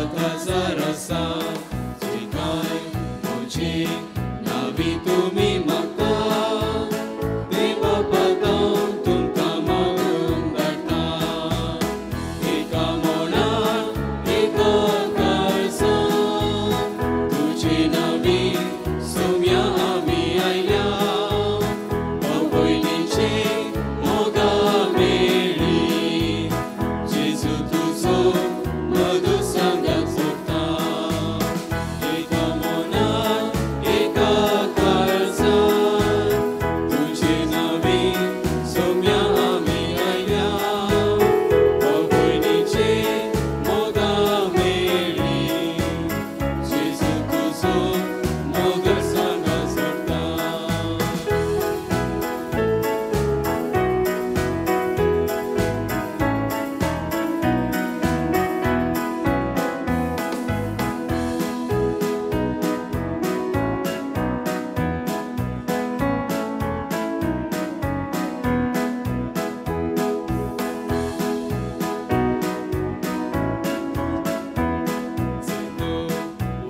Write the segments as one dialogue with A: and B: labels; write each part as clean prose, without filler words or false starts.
A: मदगत हजार आसा जी कांय म्हजी नावी तुमी मागता देवा पातां तुमकां मागून धाडटा एका मनान एका काळजान तुजे नावी सोम्या आमी आयल्या भाव-भयणीचे मोगा मेळ्ळी जेजू तुजो मधुर सांगात जोडटा एका मनान एका काळजान तुजे नावी सोम्या आमी आयल्या भाव-भयणीचे मोगा मेळ्ळी जेजू तुजो मधुर सांगात जोडटा.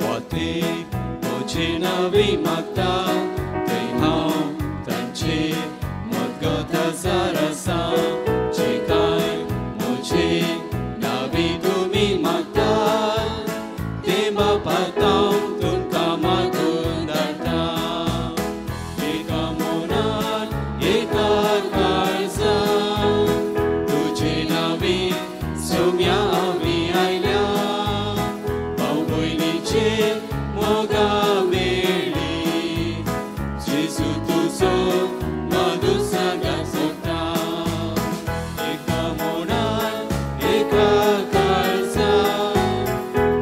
A: वाटेक म्हजे नावी मागता थंय हांव तांचे मदगत हजार आसा जे कांय म्हजे नावी तुमी मागता ते बापातां तुमकां मागून धाडटा एका मनान एका काळजान तुजे नावी सोम्या आमी आयल्या भाव-भयणीचे मोगा मेळ्ळी जेजू तुजो मधुर सांगात जोडटा एका मनान एका काळजान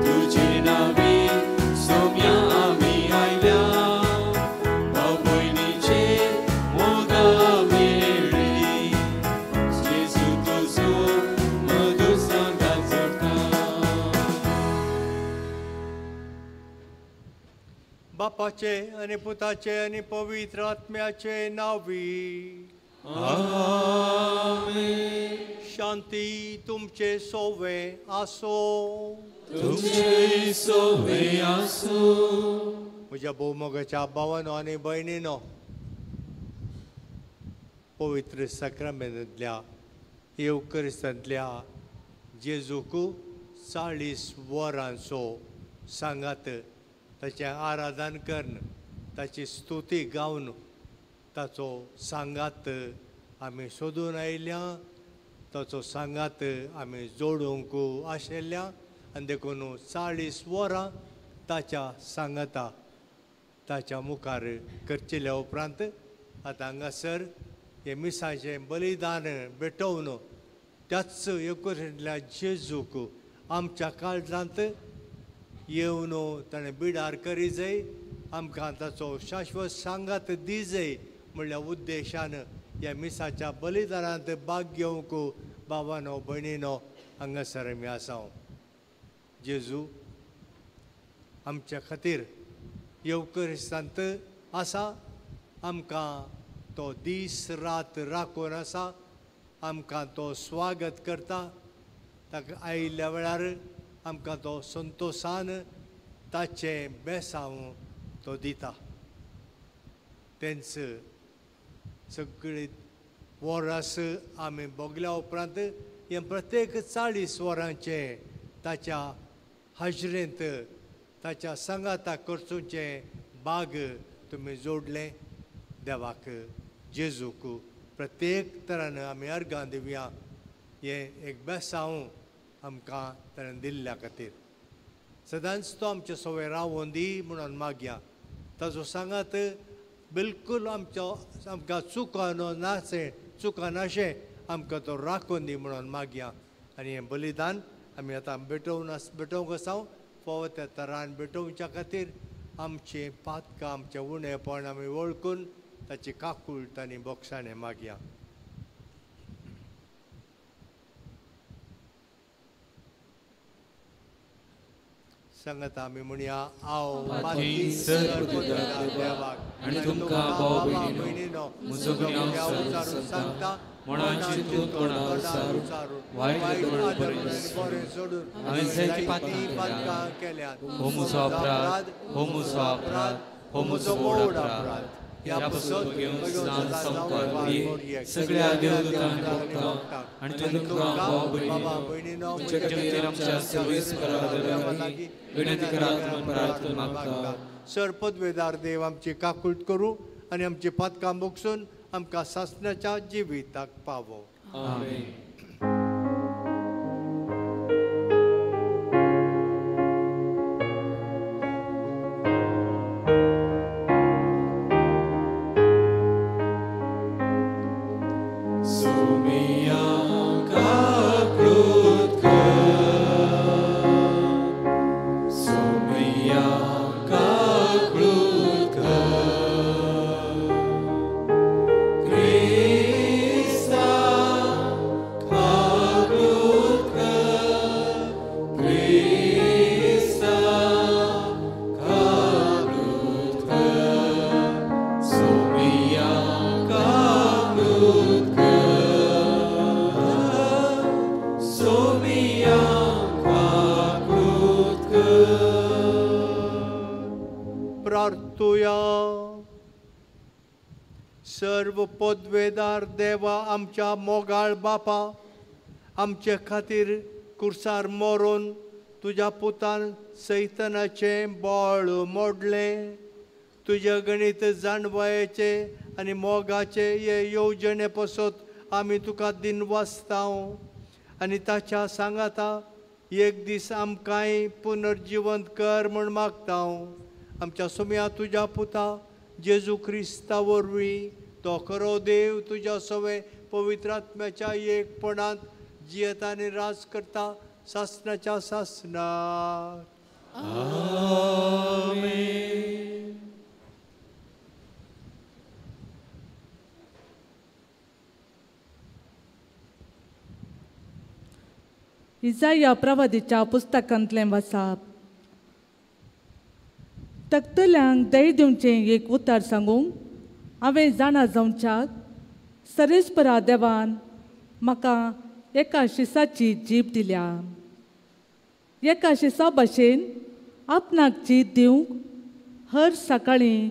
A: तुजे नावी सोम्या आमी आयल्या भाव-भयणीचे मोगा मेळ्ळी जेजू तुजो मधुर सांगात जोडटा.
B: बापाचे आनी पुताचे आनी पवित्र आत्म्याचे नावी
A: आमेन.
B: शांती तुमचे सोवे आसो.
A: तुमचे सोवे आसूं.
B: म्हज्या भोवमोगाच्या भावानो आनी भयणीनो, पवित्र साक्रामेंतांतल्या येवकरिस्तांतल्या जेजूक 40 वरांचो सांगात ताचें आराधन करून ताची स्तुती गावन ताचो सांगात आमी सोदून आयल्या, ताचो सांगात आमी जोडूंक आशिल्ल्या आनी देखून 40 वरां ताच्या सांगाता ताच्या मुखार करचेल्या उपरांत आतां हांगासर हें मिसाचें बलिदान भेटोवन त्याच येवकरिस्तांतल्या जेजूक आमच्या काळजांत येवन ताणें बिडार करी जाय, आमकां ताचो शाश्वत सांगात दी जाय म्हणल्या उद्देशान ह्या मिसाच्या बलिदानांत भाग घेवंक बाबानो भयणीनो हांगासर आमी आसा. जेजू आमच्या खातीर येवकरिस्तांत आसा, आमकां तो दीस रात राखून आसा, आमकां तो स्वागत करता. ताका आयिल्ल्या वेळार आमकां तो संतोशान ताचें बेसांव तो दिता. तेंच सगळी वरास आमी भोगल्या उपरांत हें प्रत्येक 40 वरांचें ताच्या हाजरेंत ताच्या सांगाता करचें बाग तुमी जोडलें. देवाक जेजूक प्रत्येक तरान आमी अर्गां दिवया हें एक बेसांव आमकां ताणें दिल्ल्या खातीर. सदांच तो आमचे सवय रावोन दी म्हणून मागया. ताचो सांगात बिलकूल आमचो आमकां चुकनो नाचें चुकनाशें आमकां तो राखून दी म्हणून मागया. आनी हें बलिदान आमी आतां भेटोवंक आसा फावो त्या तरान भेटोवच्या खातीर आमचें पातकां आमचें उणेपण आमी वळखून ताची काकूळट आनी बोगसाणें मागया. सांगता आमी म्हणया, हांव
A: पाती सर्वपुत्राक
B: देवाक
A: आनी तुमकां भाव भयणीनो म्हजो गुन्यांव
B: उचारून सांगता
A: मना चिंतून तोंडार उचारून वायट बरें
B: सोडून
A: हांवें जायतीं पातकां
B: केल्यात.
A: हो म्हजो अपराध, हो म्हजो अपराध, हो म्हजो व्हड अपराध. ह्या पासून घेवन संवसार सगळ्या देवदूतांक भोगता आनी तुमकां भाव भयणीनो तुमच्या खातीर आमच्या सर्वेस्परा लागीं विनंती करात म्हूण प्रार्थना मागता.
B: सर पदवेदार देव आमची काकूट करूं आनी आमची पातकां भोगसून आमकां सासणाच्या जिविताक पावो.
A: आमेन.
B: सर्व पदवेदार देवा आमच्या मोगाळ बापा, आमचे खातीर कुर्सार मरून तुज्या पुतान सैतनाचें बळ मोडलें. तुज्या गणीत जाणवायेचे आनी मोगाचे हे येवजणे पसत आमी तुका दिनवासताव आनी ताच्या सांगाता एक दीस आमकांय पुनर्जिवंत कर म्हूण मागताव. आमच्या सुम्या तुज्या पुता जेजू क्रिस्ता वरवीं तो खरो देव तुज्या सवे पवित्र आत्म्याच्या एकपणांत जियेता आनी राज करता सासणाच्या सासणाक.
A: आमेन.
C: इजाया प्रवादीच्या पुस्तकांतलें वाचप. तकतल्यांक धैर्य दिवचें एक उतार सांगूंक हांवें जाणा जावच्याक सरेस्परा देवान म्हाका एका शिसाची जीब दिल्या. एका शिसा भाशेन आपणाक जीत दिवंक हर सकाळीं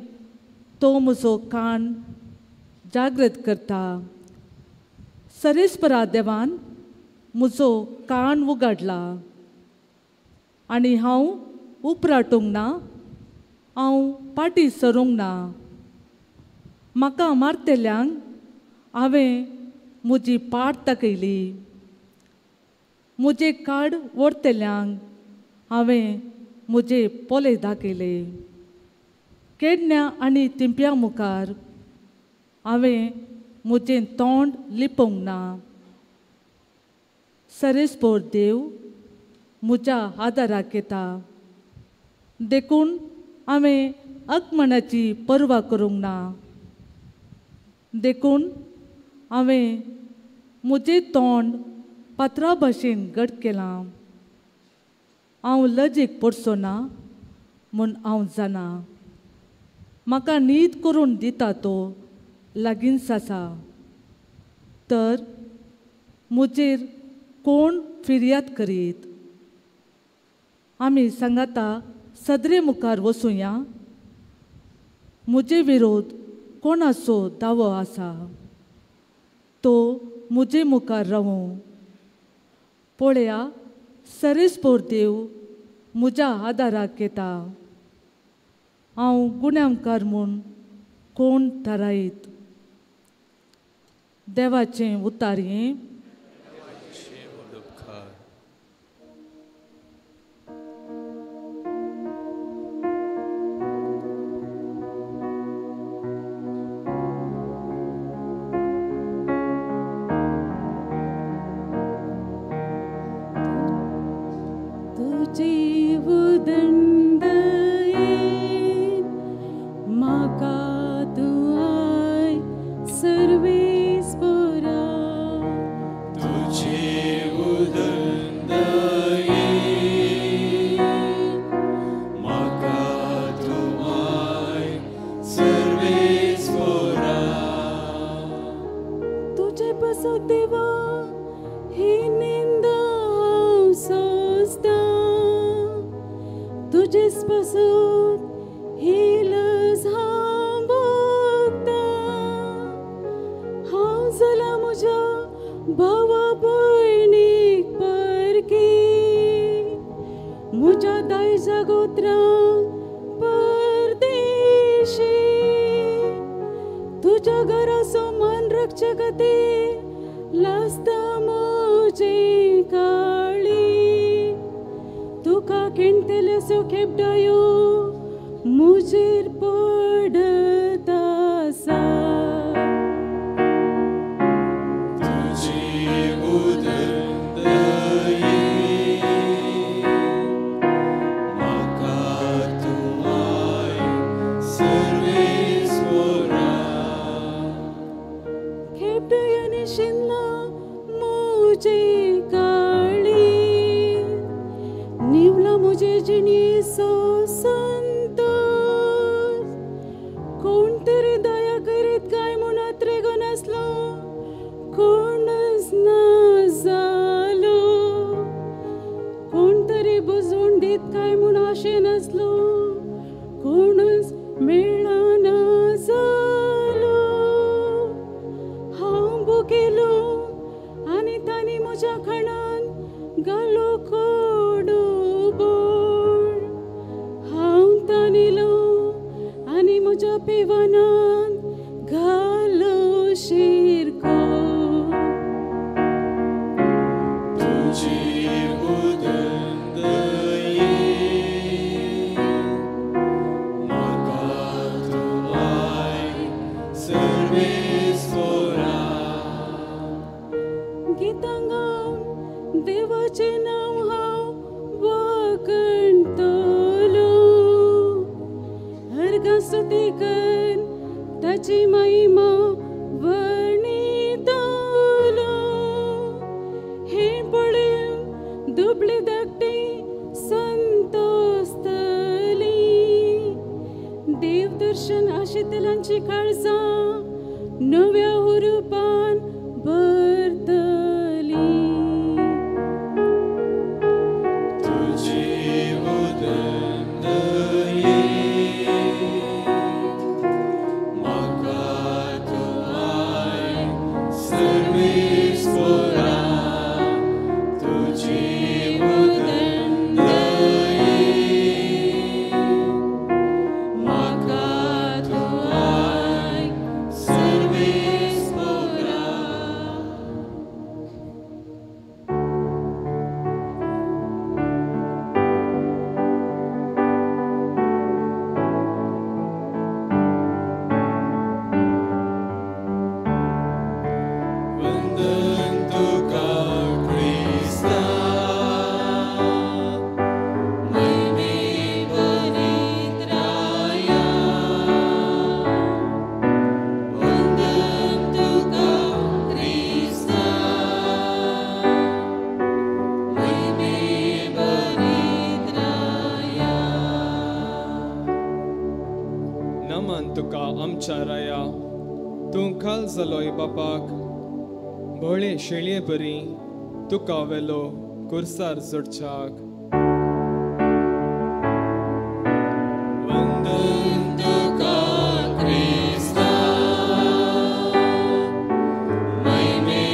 C: तो म्हजो कान जागृत करता. सरेस्परा देवान म्हजो कान उगाडला आनी हांव उपराटूंक ना, हांव पाटी सरूंक ना. म्हाका मारतल्यांक हांवें म्हजी पाट दाखयली, म्हजें कार्ड व्हरतल्यांक हांवें म्हजे पोले दाखयले. केडण्या आनी तिंप्या मुखार हांवें म्हजें तोंड लिपोवंक ना. सरेस्पोर देव म्हज्या आदाराक येता, देखून हांवें अकमणाची पर्वा करूंक ना. देखून हांवें म्हजें तोंड पात्रा भाशेन घट केलां. हांव लजेक पडचो ना म्हूण हांव जाणा. म्हाका न्हीद करून दिता तो लागींच आसा. तर म्हजेर कोण फिर्याद करीत? आमी सांगाता सदरे मुखार वचुया. म्हजे विरोध कोणाचो दावो आसा तो म्हजे मुखार रावूं. पळया सरेस्पोर देव म्हज्या आदाराक येता. हांव गुन्यांवकार म्हूण कोण थारायत? देवाचें उतार हें.
D: म्हाका तूं I सर्वेस्परा. तुजेच पासून ही लज हांव भोगता. हांव जाला म्हज्या भावा भयणीक परकी, म्हज्या दायजा गोत्रांक परदेशी. तुज्या घराचो मान राखचे खातीर लासता म्हजी काळी. तुका केणतेल्यो खेपडायो म्हजेर पडत आसा. मुझे काळी निवला मुझे जिणेचो संतोष. कोण तरी दया करीत काय म्हूण आत्रेगो नासलो, कोणच ना जालो. कोण तरी बुजवण दीत काय म्हूण आशेन नासलो, कोणच मेळना जालो. हांव भुकेलो आनी तांणी म्हज्या खाणान घालो कोडू बोळ. हांव ताणिलो आनी म्हज्या पिवनान घालो शिरको.
A: तुजी उदंतये म्हाका तुमाय सर्वेस्पोरा.
D: गितां गावन देवाचें नांव हांव वाखणतलो. अर्गां स्तुती कर ताची महिमा वर्णितलो. हें पळोवन दुबळी धाकटी संतोसतली. देव दर्शन आशितल्यांची काळजां नव्या हुरुपान भरतली.
A: तुजी उदंतये म्हाका तुमाय सर्वेस्पोरा. तुजी उदंतये म्हाका तुमाय सर्वेस्पोरा. वंदन तुका क्रिस्ता महिमे पवित्राया. वंदन तुका क्रिस्ता महिमे पवित्राया.
E: नमन तुका आमच्या राया, तूं खाल जालोय बापाक, भोळे शेळये बरी तुका वेलो कुर्सार जोडच्याक.
A: वंदन तुका क्रिस्ता महिमे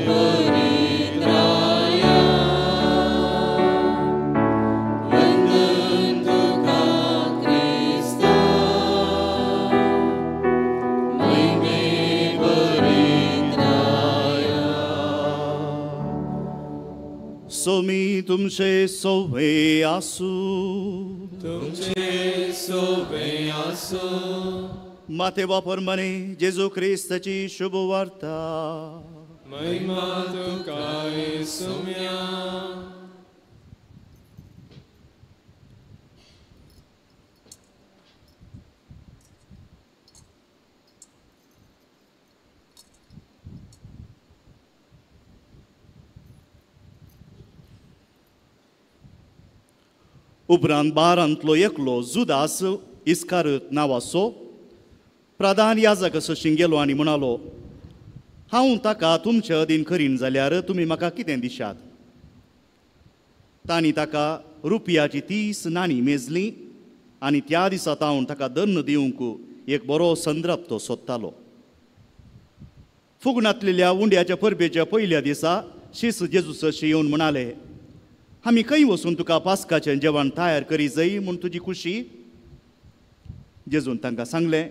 A: पवित्राया. वंदन तुका क्रिस्ता महिमे पवित्राया.
F: सोमी तुमचे सोवे आसू.
A: तुमचे सोबे आसो.
F: माते वापर मने जेजू क्रिस्ताची शुभ वार्ता.
A: महिमा तुका येसुम्या.
F: उपरांत बारांतलो एकलो जुदास इस्कारत नांवाचो प्रधान याजक असो गेलो आनी म्हणालो, हांव ताका तुमचे अधीन करीन जाल्यार तुमी म्हाका कितें दिशात? तांणी ताका रुपयाची 30 नाणी मेजली आनी त्या दिसा तावन ताका दंड दिवंक एक बरो संद्रप तो सोदतालो. फुगणांतलेल्या उंड्याच्या परबेच्या पयल्या दिसा शीस जेजूसशी येवन म्हणाले, आमी खंय वचून तुका पास्काचें जेवण तयार करी जाय म्हूण तुजी खुशी? जेजून तांकां सांगलें,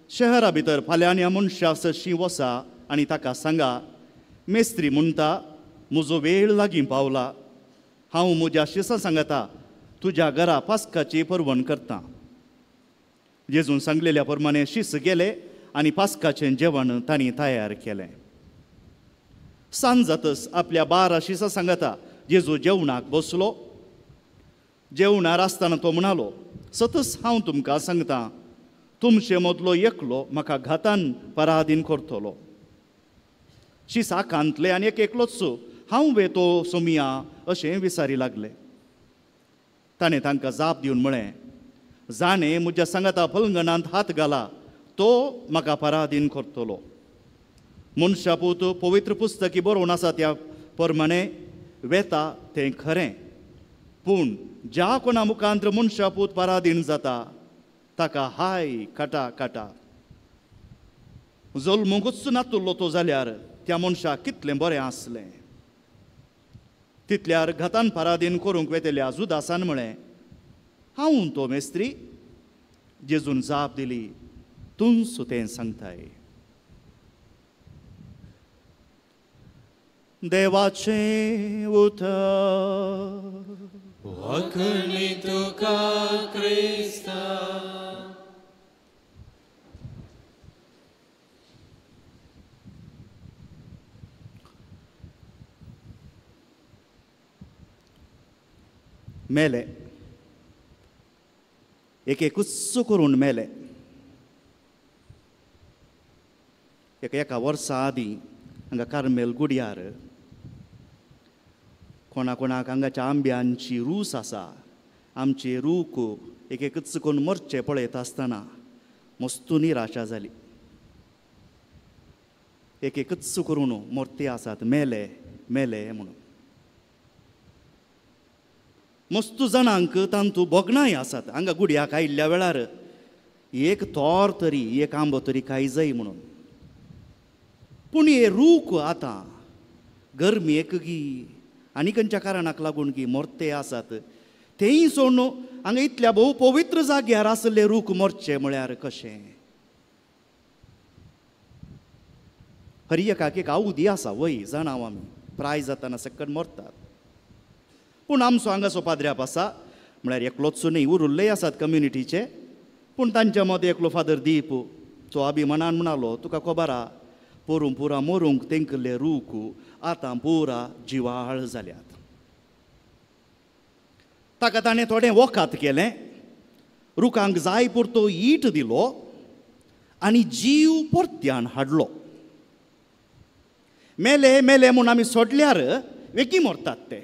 F: शहरा भितर फाल्यां ह्या मनशा सरशी वसा आनी ताका सांगा, मेस्त्री म्हणटा म्हजो वेळ लागीं पावला, हांव म्हज्या शिसां सांगता तुज्या घरा पास्काची परवण करता. जेजून सांगलेल्या प्रमाणे शीस गेले आनी पास्काचें जेवण तांणी तयार केलें. सांज जातच आपल्या 12 शिसां सांगता जेजू जेवणाक बसलो. जेवणार आसतना तो म्हणालो, सतच हांव तुमकां सांगता, तुमचे मदलो एकलो म्हाका घातान पराधीन करतलो. शिसा कांतले आनी एक एकलोच हांव वे तो सोमिया अशें विचारी लागले. ताणें तांकां जाप दिवन म्हळें, जाणें म्हज्या सांगाता पलंगणांत हात घाला तो म्हाका पराधीन करतलो. मनशापूत पवित्र पुस्तकी बरोवन आसा त्या प्रमाणे वेता तें खरें, पूण ज्या कोणा मुखांत मनशापूत पराधीन जाता ताका हाय काटा काटा. जल्मूंकूच नातुल्लो तो जाल्यार त्या मनशाक कितलें बरें आसलें. तितल्यार घातान पराधीन करूंक वेतल्या जुदासान म्हळें, हांव तो मेस्त्री? जेजून जाप दिली, तूंच तें सांगताय. देवाचें उतर.
A: वखणी तुका क्रिस्ता.
F: मेले एक एकूच करून मेले. एका वर्सा आदीं हांगा कार्मेल गुड्यार कोणा कोणाक हांगाच्या आंब्यांची रूस आसा, आमचे रूख एक एकूच करून मरचे पळयत आसतना मस्तू निराशा जाली. एक एकूच करून मरते आसात, मेले मेले म्हणून. मस्तू जाणांक तांतू भोगणाय आसात. हांगा गुड्याक आयिल्ल्या वेळार एक तोर तरी एक आंबो तरी काय जाय म्हणून. पूण हे रूख आतां गरमेक गी आनी खंयच्या कारणाक लागून गी मरते आसात तेय सोडून हांगा इतल्या भोव पवित्र जाग्यार आसले रूख मरचे म्हळ्यार कशें? हर एकाक एक आवदी आसा वय जाणा आमी, प्राय जाताना सकट मरतात. पूण आमचो हांगासो पाद्र्याप आसा म्हळ्यार एकलोच न्हय, उरुल्लेय आसात कम्युनिटीचे. पूण तांच्या मदें एकलो फादर दीप तो अभिमानान म्हणालो, तुका खबर आहा पोरूं पुरा मोरूंक तेंकल्ले रूख आतां पुरा जिवाळ जाल्यात. ताका ताणें थोडें वखद केलें, रुखांक जाय पुरतो ईट दिलो आनी जीव परत्यान हाडलो. मेले मेले म्हूण आमी सोडल्यार वेगीं मरतात ते,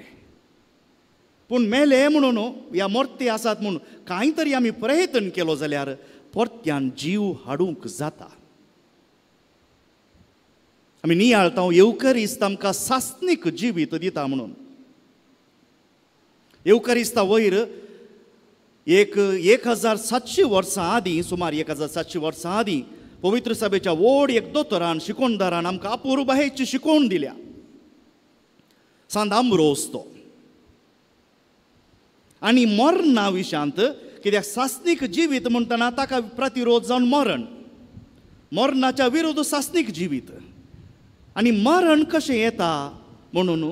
F: पूण मेले म्हणून ह्या मरते आसात म्हूण कांय तरी आमी प्रयत्न केलो जाल्यार परत्यान जीव हाडूंक जाता. आमी नियाळता येवकरिस्त आमकां सासनीक जिवीत दिता म्हणून. येवकरिस्ता वयर 1700 वर्सां आदीं, सुमार 1700 वर्सां आदीं पवित्र सभेच्या व्हड एक दोतोरान शिकोणदारान आमकां अपुरबायेची शिकवण दिल्या, सांत आंब्रोज तो. आनी मरणा विशांत कित्याक सासनीक जिवीत म्हणटना ताका प्रतिरोध जावन मरण, मरणाच्या विरोध सासनीक जिवीत. आनी मरण कशें येता म्हणून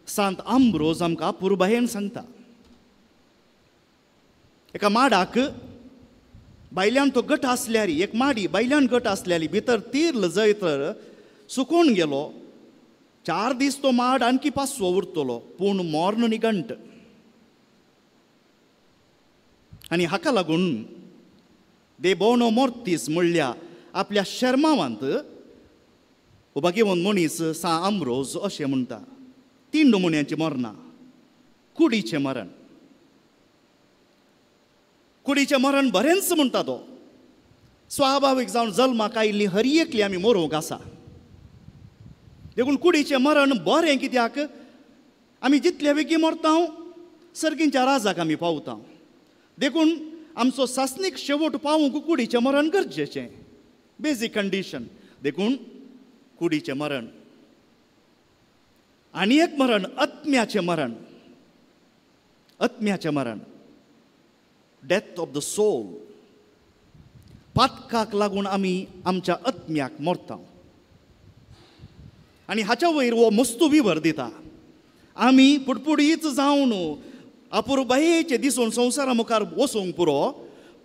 F: सांत आंब्रोज आमकां अपुरबायेन सांगता. एका माडाक भायल्यान तो गट आसल्यार, एक माडी भायल्यान गट आसल्यारी भितर तीर्ल जंय तर सुकून गेलो, 4 दीस तो माड आणखी पासवो उरतलो, पूण मर्ण निगंट. आनी हाका लागून दे बोनो मोर्तीस म्हणल्या आपल्या शर्मावांत उबागेवन मनीस सा आंब्रोज अशें म्हणटा, 3 नमुन्यांची मरणां. कुडीचें मरण, कुडीचें मरण बरेंच म्हणटा तो, स्वाभावीक जावन जल्माक आयिल्ली हर एकली आमी मरूंक आसा. देखून कुडीचें मरण बरें कित्याक आमी जितले बेगीन मरता सर्गींच्या राजाक आमी पावता. देखून आमचो सासणीक शेवट पावूंक कुडीचें मरण गरजेचें, बेजीक कंडिशन. देखून कुडीचें मरण आनी एक मरण आत्म्याचें मरण, आत्म्याचें मरण, डेथ ऑफ the soul. पातकाक लागून आमी आमच्या आत्म्याक मरता आनी हाच्या वयर हो मस्तू विवर दिता. आमी पुटपुडीच जावन अपुरबायेचे दिसून संवसारा मुखार वचूंक पुरो,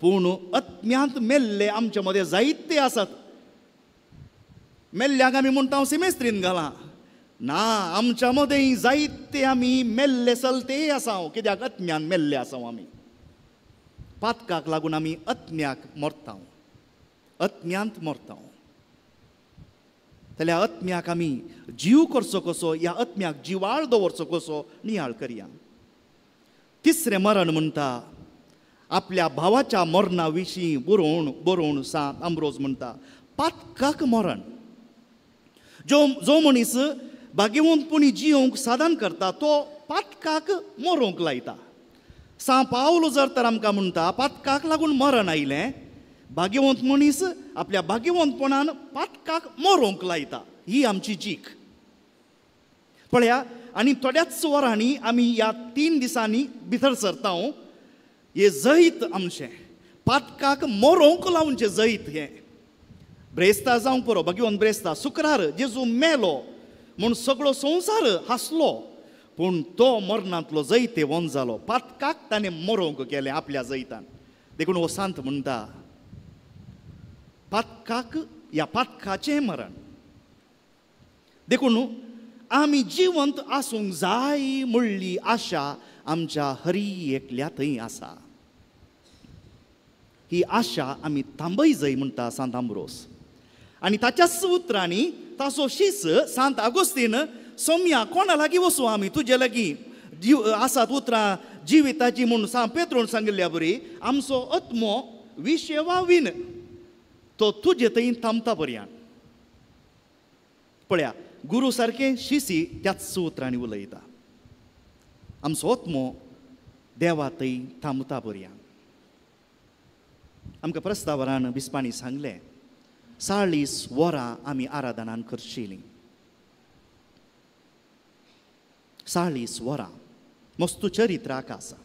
F: पूण आत्म्यांत मेल्ले आमचे मदें जायते आसात. मेल्ल्याक आमी म्हणटा हांव सिमेस्त्रीन घालां ना, आमच्या मदें जायते आमी मेल्ले चलते आसा. कित्याक आत्म्यान मेल्ले आसा आमी. पातकाक लागून आमी आत्म्याक मरता, आत्म्यांत मरता. जाल्यार आत्म्याक आमी जीव करचो कसो, ह्या आत्म्याक जिवाळ दवरचो कसो नियाळ करया. तिसरें मरण म्हणटा आपल्या भावाच्या मरणा विशीं बरोवन बरोवन सांत आंब्रोज म्हणटा पातकाक मरण. जो जो मनीस भाग्यवंतपणी जियोंक साधन करता तो पातकाक मरोंक लायता. सांत पावलो जर तर आमकां म्हणटा पातकाक लागून मरण आयलें, भाग्यवंत मनीस आपल्या भाग्यवंतपणान पातकाक मरोंक लायता. ही आमची जीक पळया. आनी थोड्याच वरांनी आमी ह्या 3 दिसांनी भितर सरता. हें जैत आमचें, पातकाक मरोंक लावचें जैत. हें ब्रेस्तार जावंक पुरो, भाग्यवंत ब्रेस्तार. शुक्रार जेजू मेलो म्हूण सगळो संवसार हांसलो, पूण तो मरणांतलो जैतेवंत जालो. पातकाक ताणें मरोंक केलें आपल्या जैतान. देखून हो सांत म्हणटा पातकाक ह्या पातकाचें मरण. देखून आमी जिवंत आसूंक जाय म्हणली आशा आमच्या हरी एकल्या थंय आसा. ही आशा आमी थांबय जाय म्हणटा सांत आंब्रोज. आनी ताच्याच उतरांनी ताचो शीस सांत आगोस्तीन सोम्या कोणा लागीं वचूं आमी, तुजे लागीं जीव आसात उतरां जिविताची म्हूण सांत पेत्रोन सांगिल्ल्या बरी आमचो आत्मो विशेवा वीन तो तुजे थंय थांबता पर्यान. पळया गुरू सारकें शिसी त्याच उतरांनी उलयता, आमचो आत्मो देवा थंय थांबता पर्यान. आमकां प्रस्तावरान बिस्पांनी सांगलें 40 वरां आमी आराधनान करचेलीं. 40 वरां मस्तू चरित्राक आसा.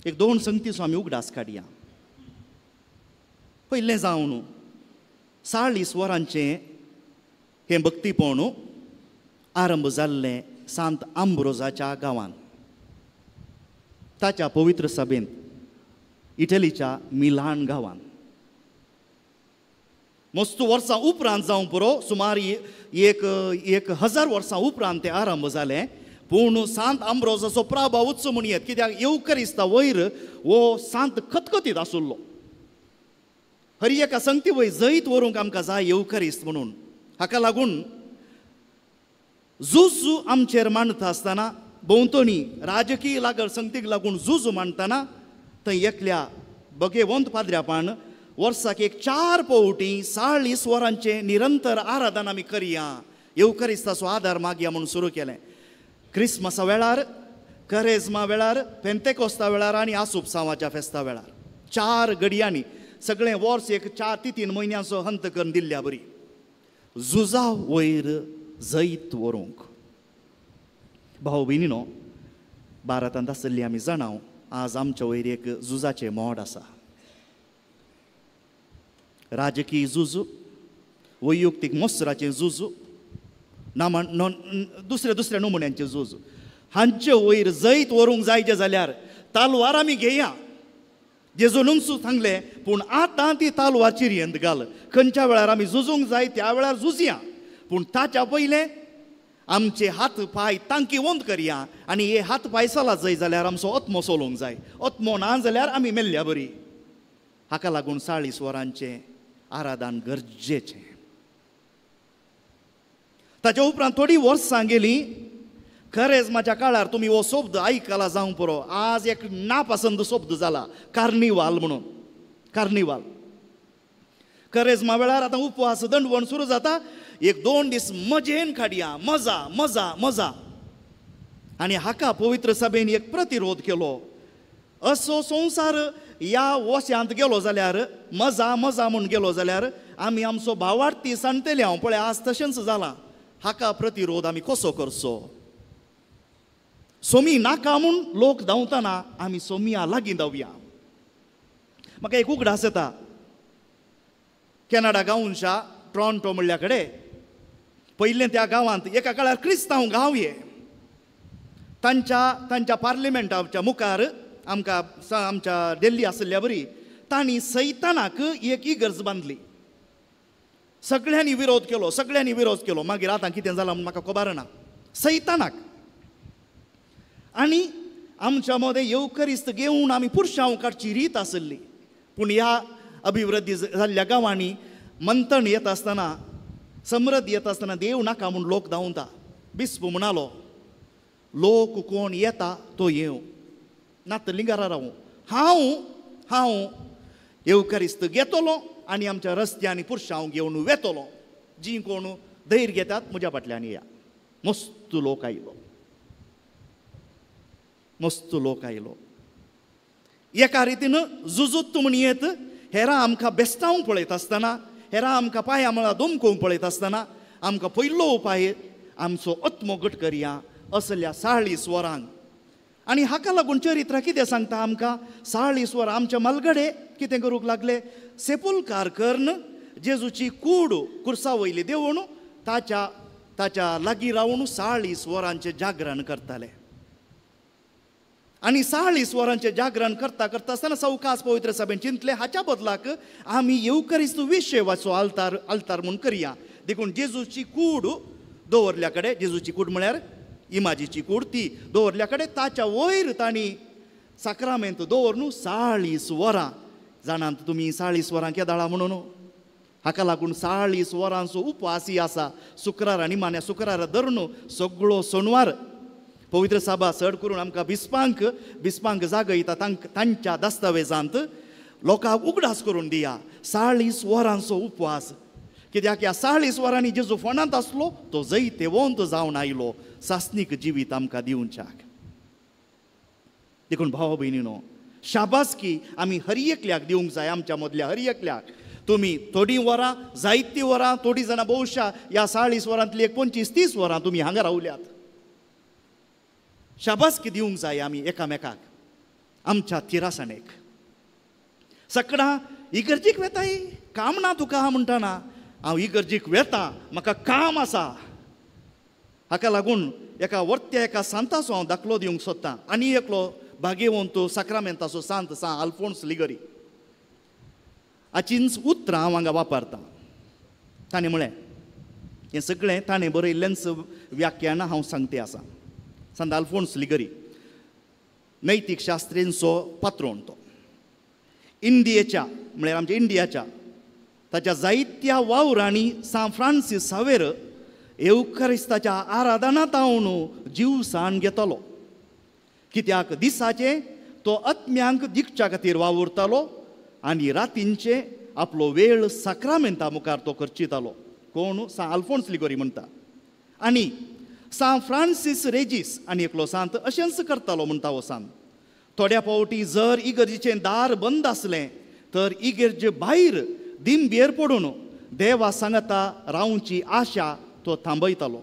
F: एक 2 संगतीचो आमी उगडास काडया. पयलें जावन 40 वरांचें हें भक्तीपण आरंभ जाल्लें सांत आंब्रोजाच्या गांवांत, ताच्या पवित्र सभेंत, इटलीच्या मिलान गांवांत. मस्तू वर्सां उपरांत जावंक पुरो, सुमार 1000 वर्सां उपरांत तें आरंभ जालें. पूण सांत आंब्रोजाचो प्रभावूच म्हण येत, कित्याक येवकरिस्ता वयर हो सांत खतखतीत आसुल्लो. हरी एका संगती वयर जैत व्हरूंक आमकां जाय येवकरिस्त म्हणून. हाका लागून झूज आमचेर मांडटा आसतना भोंवतणी राजकीय लागल संगतीक लागून झूज मांडटना थंय एकल्या बगेवंत पाद्र्यापान वर्साक एक 4 पावटी 40 वरांचें निरंतर आराधन आमी करया, येवकरिस्ताचो आदार मागया म्हणून सुरू केलें. क्रिसमसा वेळार, करेजमा वेळार, पेंतेकोस्ता वेळार आनी आसुपसांवाच्या फेस्ता वेळार 4 घडयांनी सगळें वर्स एक 4 ते 3 म्हयन्यांचो हंत करून दिल्ल्या बरी झुजा वयर जैत व्हरूंक. भाव भयणीनो, भारतांत आशिल्ली आमी जाणाव आज आमच्या वयर एक झुजाचें मोड आसा. राजकीय झूज, वैयक्तीक मोसराचें झूज, नामा दुसऱ्या दुसऱ्या नमुन्यांचें झूज, हांचे वयर जैत व्हरूंक जायचें जाल्यार तालवार आमी घेया. जेजूनूच सांगलें, पूण आतां ती तालवार चिरयेंत घाल. खंयच्या वेळार आमी झुजूंक जाय त्या वेळार झुजया, पूण ताच्या पयलें आमचे हात पांय तांकीवंत करया. आनी हे हात पांय चला जाय जाल्यार आमचो आत्मो चलोवंक जाय, आत्मो ना जाल्यार आमी मेल्ल्या बरी. हाका लागून 40 वरांचें आराधन गरजेचें. ताच्या उपरांत थोडीं वर्सां गेलीं. खरेंच म्हाज्या काळार तुमी हो शब्द आयकला जावंक पुरो, आज एक नापसंद शब्द जाला कार्निवाल म्हणून. कार्निवाल करेजमा वेळार आतां उपवास दंडवण सुरू जाता, 1-2 दीस मजेन काडया, मजा मजा मजा. आनी हाका पवित्र सभेन एक प्रतिरोध केलो. असो संवसार ह्या वस्यांत गेलो जाल्यार, मजा मजा म्हूण गेलो जाल्यार आमी आमचो भावार्थी सांडटले. हांव पळय आज तशेंच जालां. हाका प्रतिरोध आमी कसो करचो? सोमी नाका म्हूण लोक धांवतना आमी सोमिया लागीं धांवया. म्हाका एक उगडास येता, कॅनडा गांवच्या टोरंटो म्हणल्या कडेन पयलें त्या गांवांत एका काळार क्रिस्तांव गांव हे तांच्या तांच्या पार्लिमेंटाच्या मुखार आमकां आमच्या दिल्ली आशिल्ल्या बरी तांणी सैतानाक एक इगर्ज बांदली. सगळ्यांनी विरोध केलो, सगळ्यांनी विरोध केलो. मागीर आतां कितें जालां म्हूण म्हाका खबर ना. सैतानाक आनी आमच्या मदें येवकरिस्त घेवन आमी पुरशांव काडची रीत आशिल्ली. पूण ह्या अभिवृद्धी जाल्ल्या गांवांनी मंथन येता आसतना, समृद्धी येता आसतना देव नाका म्हूण लोक धांवता. बिस्प म्हणालो, लोक कोण येता तो येवं, ना तर लिंगारा रावूं. हांव हांव येवकरिस्त घेतलो आनी आमच्या रस्त्यांनी पुरशांव घेवन वेतलो. जी कोण धैर्य घेतात म्हज्या फाटल्यान या. मस्त लोक आयलो, मस्त लोक आयलो. एका रितीन जुजूत म्हण येत हेरां आमकां बेस्तांव पळयत आसतना, हेरां आमकां पांया मळा दोमकोवंक पळयत आसतना आमकां पयलो उपाय आमचो आत्मो घट करया असल्या 40 वरांक. आनी हाका लागून चरित्र कितें सांगता आमकां? 40 वरां आमच्या मालगडे कितें करूंक लागले? सेपुलकार करून जेजूची कूड कुर्सा वयली देवून ताच्या ताच्या लागीं रावून 40 वरांचें जागरण करताले. आनी 40 वरांचें जागरण करता करता आसतना सवकास पवित्र सभेन चिंतले हाच्या बदलाक आमी येवकरिस्त विशेवाचो आल्तार आल्तार म्हूण करया. देखून जेजूची कूड दवरल्या कडेन, जेजूची कूड म्हळ्यार इमाजीची कूड, ती दवरल्या कडेन ताच्या वयर तांणी साक्रामेंत दवरून 40 वरां. जाणात तुमी 40 वरां केदाळा म्हणून? हाका लागून 40 वरांचो उपवासी आसा. शुक्रार आनी मान्या शुक्रारा धरून सगळो सोनवार पवित्र साबा चड करून आमकां बिस्पांक बिस्पांक जागयता. तांच्या दस्तावेजांत लोकांक उगडास करून दिया 40 वरांचो उपवास. कित्याक ह्या 40 वरांनी जेजू फोंडांत आसलो तो जैतेवंत जावन आयलो सासणीक जिवीत आमकां दिवच्याक. देखून भाव भयणीनो, शाबासकी आमी हर एकल्याक दिवंक जाय. आमच्या मदल्या हर एकल्याक. तुमी थोडीं वरां, जायतीं वरां, थोडीं जाणां भोवशा ह्या 40 वरांतली एक 25-30 वरां तुमी हांगा रावल्यात. शाबासकी दिवंक जाय आमी एकामेकाक आमच्या थिरासाणेक. सकडां इगर्जीक वेताय, काम ना तुका म्हणटाना हांव इगर्जीक वेता, म्हाका काम आसा. हाका लागून एका वर्त्या एका सांताचो हांव दाखलो दिवंक सोदतां. आनी एकलो भाग्यवंत साक्रामेंताचो सांत सांत आल्फोन्स लिगरी हाचींच उतरां हांव हांगा वापरतां. ताणें म्हळें, हें सगळें ताणें बरयल्लेंच व्याख्यानां हांव सांगते आसा. सांत आल्फोन्स लिगरी नैतीक शास्त्रींचो पात्रोण तो. इंडियेच्या म्हळ्यार आमच्या इंडियाच्या ताच्या जायत्या वावरांनी सांत फ्रांसीस सावेर येवकरिस्ताच्या आराधनांत हांव जीवसाण घेतालो. कित्याक दिसाचें तो आत्म्यांक दिखच्या खातीर वावुरतालो आनी रातींचे आपलो वेळ साक्रामेंता मुखार तो खर्चितालो. कोण? सांत आल्फोन्स लिगोरी म्हणटा. आनी सांत फ्रांसीस रेजीस आनी एकलो सांत अशेंच करतालो म्हणटा हो सांत. थोड्या फावटी जर इगर्जेचें दार बंद आसलें तर इगर्जे भायर दिंबेर पडून देवा सांगता रावची आशा तो थांबयतालो.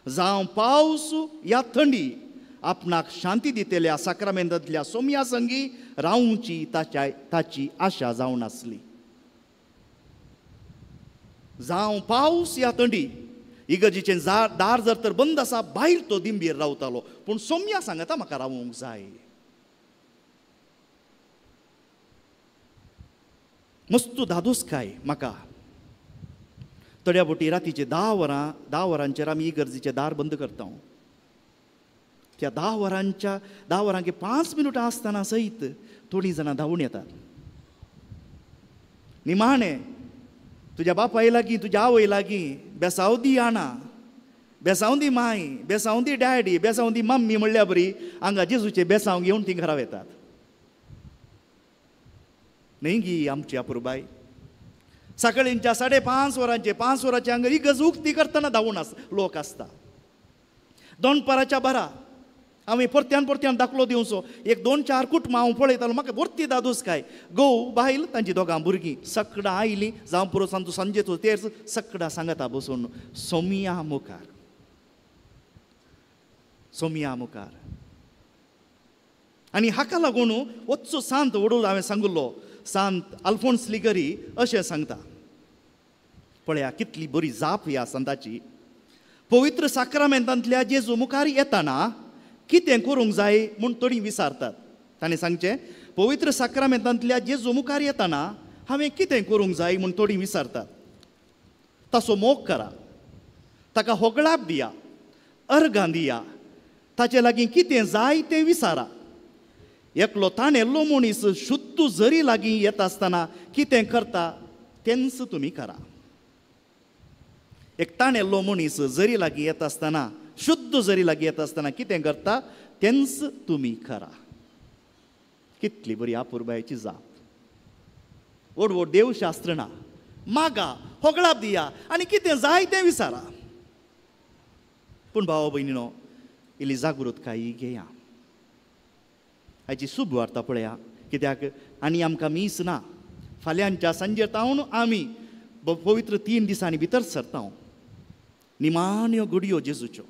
F: जावं पावस या थंडी आपणाक शांती दितल्या साक्रामेंतांतल्या सोम्या संगी रावची ताची आशा जावन आसली. जावं पावस या थंडी इगर्जेचें दार जर तर बंद आसा भायर तो दिंबेर रावतालो, पूण सोम्या सांगता म्हाका रावूंक जाय. मस्तू धादोसकाय म्हाका. थोड्या बोटी रातीचे 10 वरां 10 वरांचेर आमी इगर्जेचें दार बंद करता. त्या 10 वरांच्या 10 वरांक 5 मिनटां आसतना सयत थोडीं जाणां धांवून येतात. निमाणें तुज्या बापाय लागीं तुज्या आवय लागीं बेसांव दी आणा, बेसांव दी माय, बेसांव दी डॅडी, बेसांव दी मम्मी म्हणल्या बरी हांगा जेजूचे बेसांव घेवन तीं घरा वेतात. न्ही गी आमची अपुरबाय? सकाळींच्या 5:30 वरांचे 5 वरांचे हांगा इगर्ज उक्ती करतना धांवून आस लोक आसता. दनपाराच्या 12 हांवें परत्यान परत्यान दाखलो दिवचो. एक दोन चार कुटुंबां हांव पळयतालो, म्हाका भरती दादूस काय घोव बायल तांची दोगां भुरगीं सगळां आयलीं जावं पुरो सांजो सांजेचो तेर्स सगळां सांगता बसून सोमिया मुखार, सोमिया मुखार. आनी हाका लागून वच्चो सांत वडूल हांवें सांगिल्लो सांत अल्फोन्स लिगरी अशें सांगता. पळया कितली बरी जाप ह्या सांताची. पवित्र साक्रामेंतांतल्या जेजू मुखार येताना कितें करूंक जाय म्हूण थोडीं विचारतात. ताणें सांगचें, पवित्र साक्रामेंतांतल्या जेजू मुखार येताना हांवें कितें करूंक जाय म्हूण थोडीं विचारतात. ताचो मोग करा, ताका होगळाप दिया, अर्गां दिया, ताचे लागीं कितें जाय तें विचारा. एकलो ताणेल्लो मनीस शुद्ध जरी लागीं येता आसतना कितें करता तेंच तुमी करा. एक ताणेल्लो मनीस जरी लागीं येता आसतना, शुद्ध जरी लागीं येता आसतना कितें करता तेंच तुमी करा. कितली बरी आपुरबायेची जाप. व्हड व्हड देवशास्त्र ना, मागा, होगळाप दिया आनी कितें जाय तें विचारा. पूण भाव भयणीनो, इल्ली जागृतकाय घेया. हाची शुभ वार्ता पळया, कित्याक आनी आमकां मीस ना. फाल्यांच्या सांजेर तावन आमी पवित्र 3 दिसांनी भितर सरता. निमाण्यो घडयो जेजूच्यो.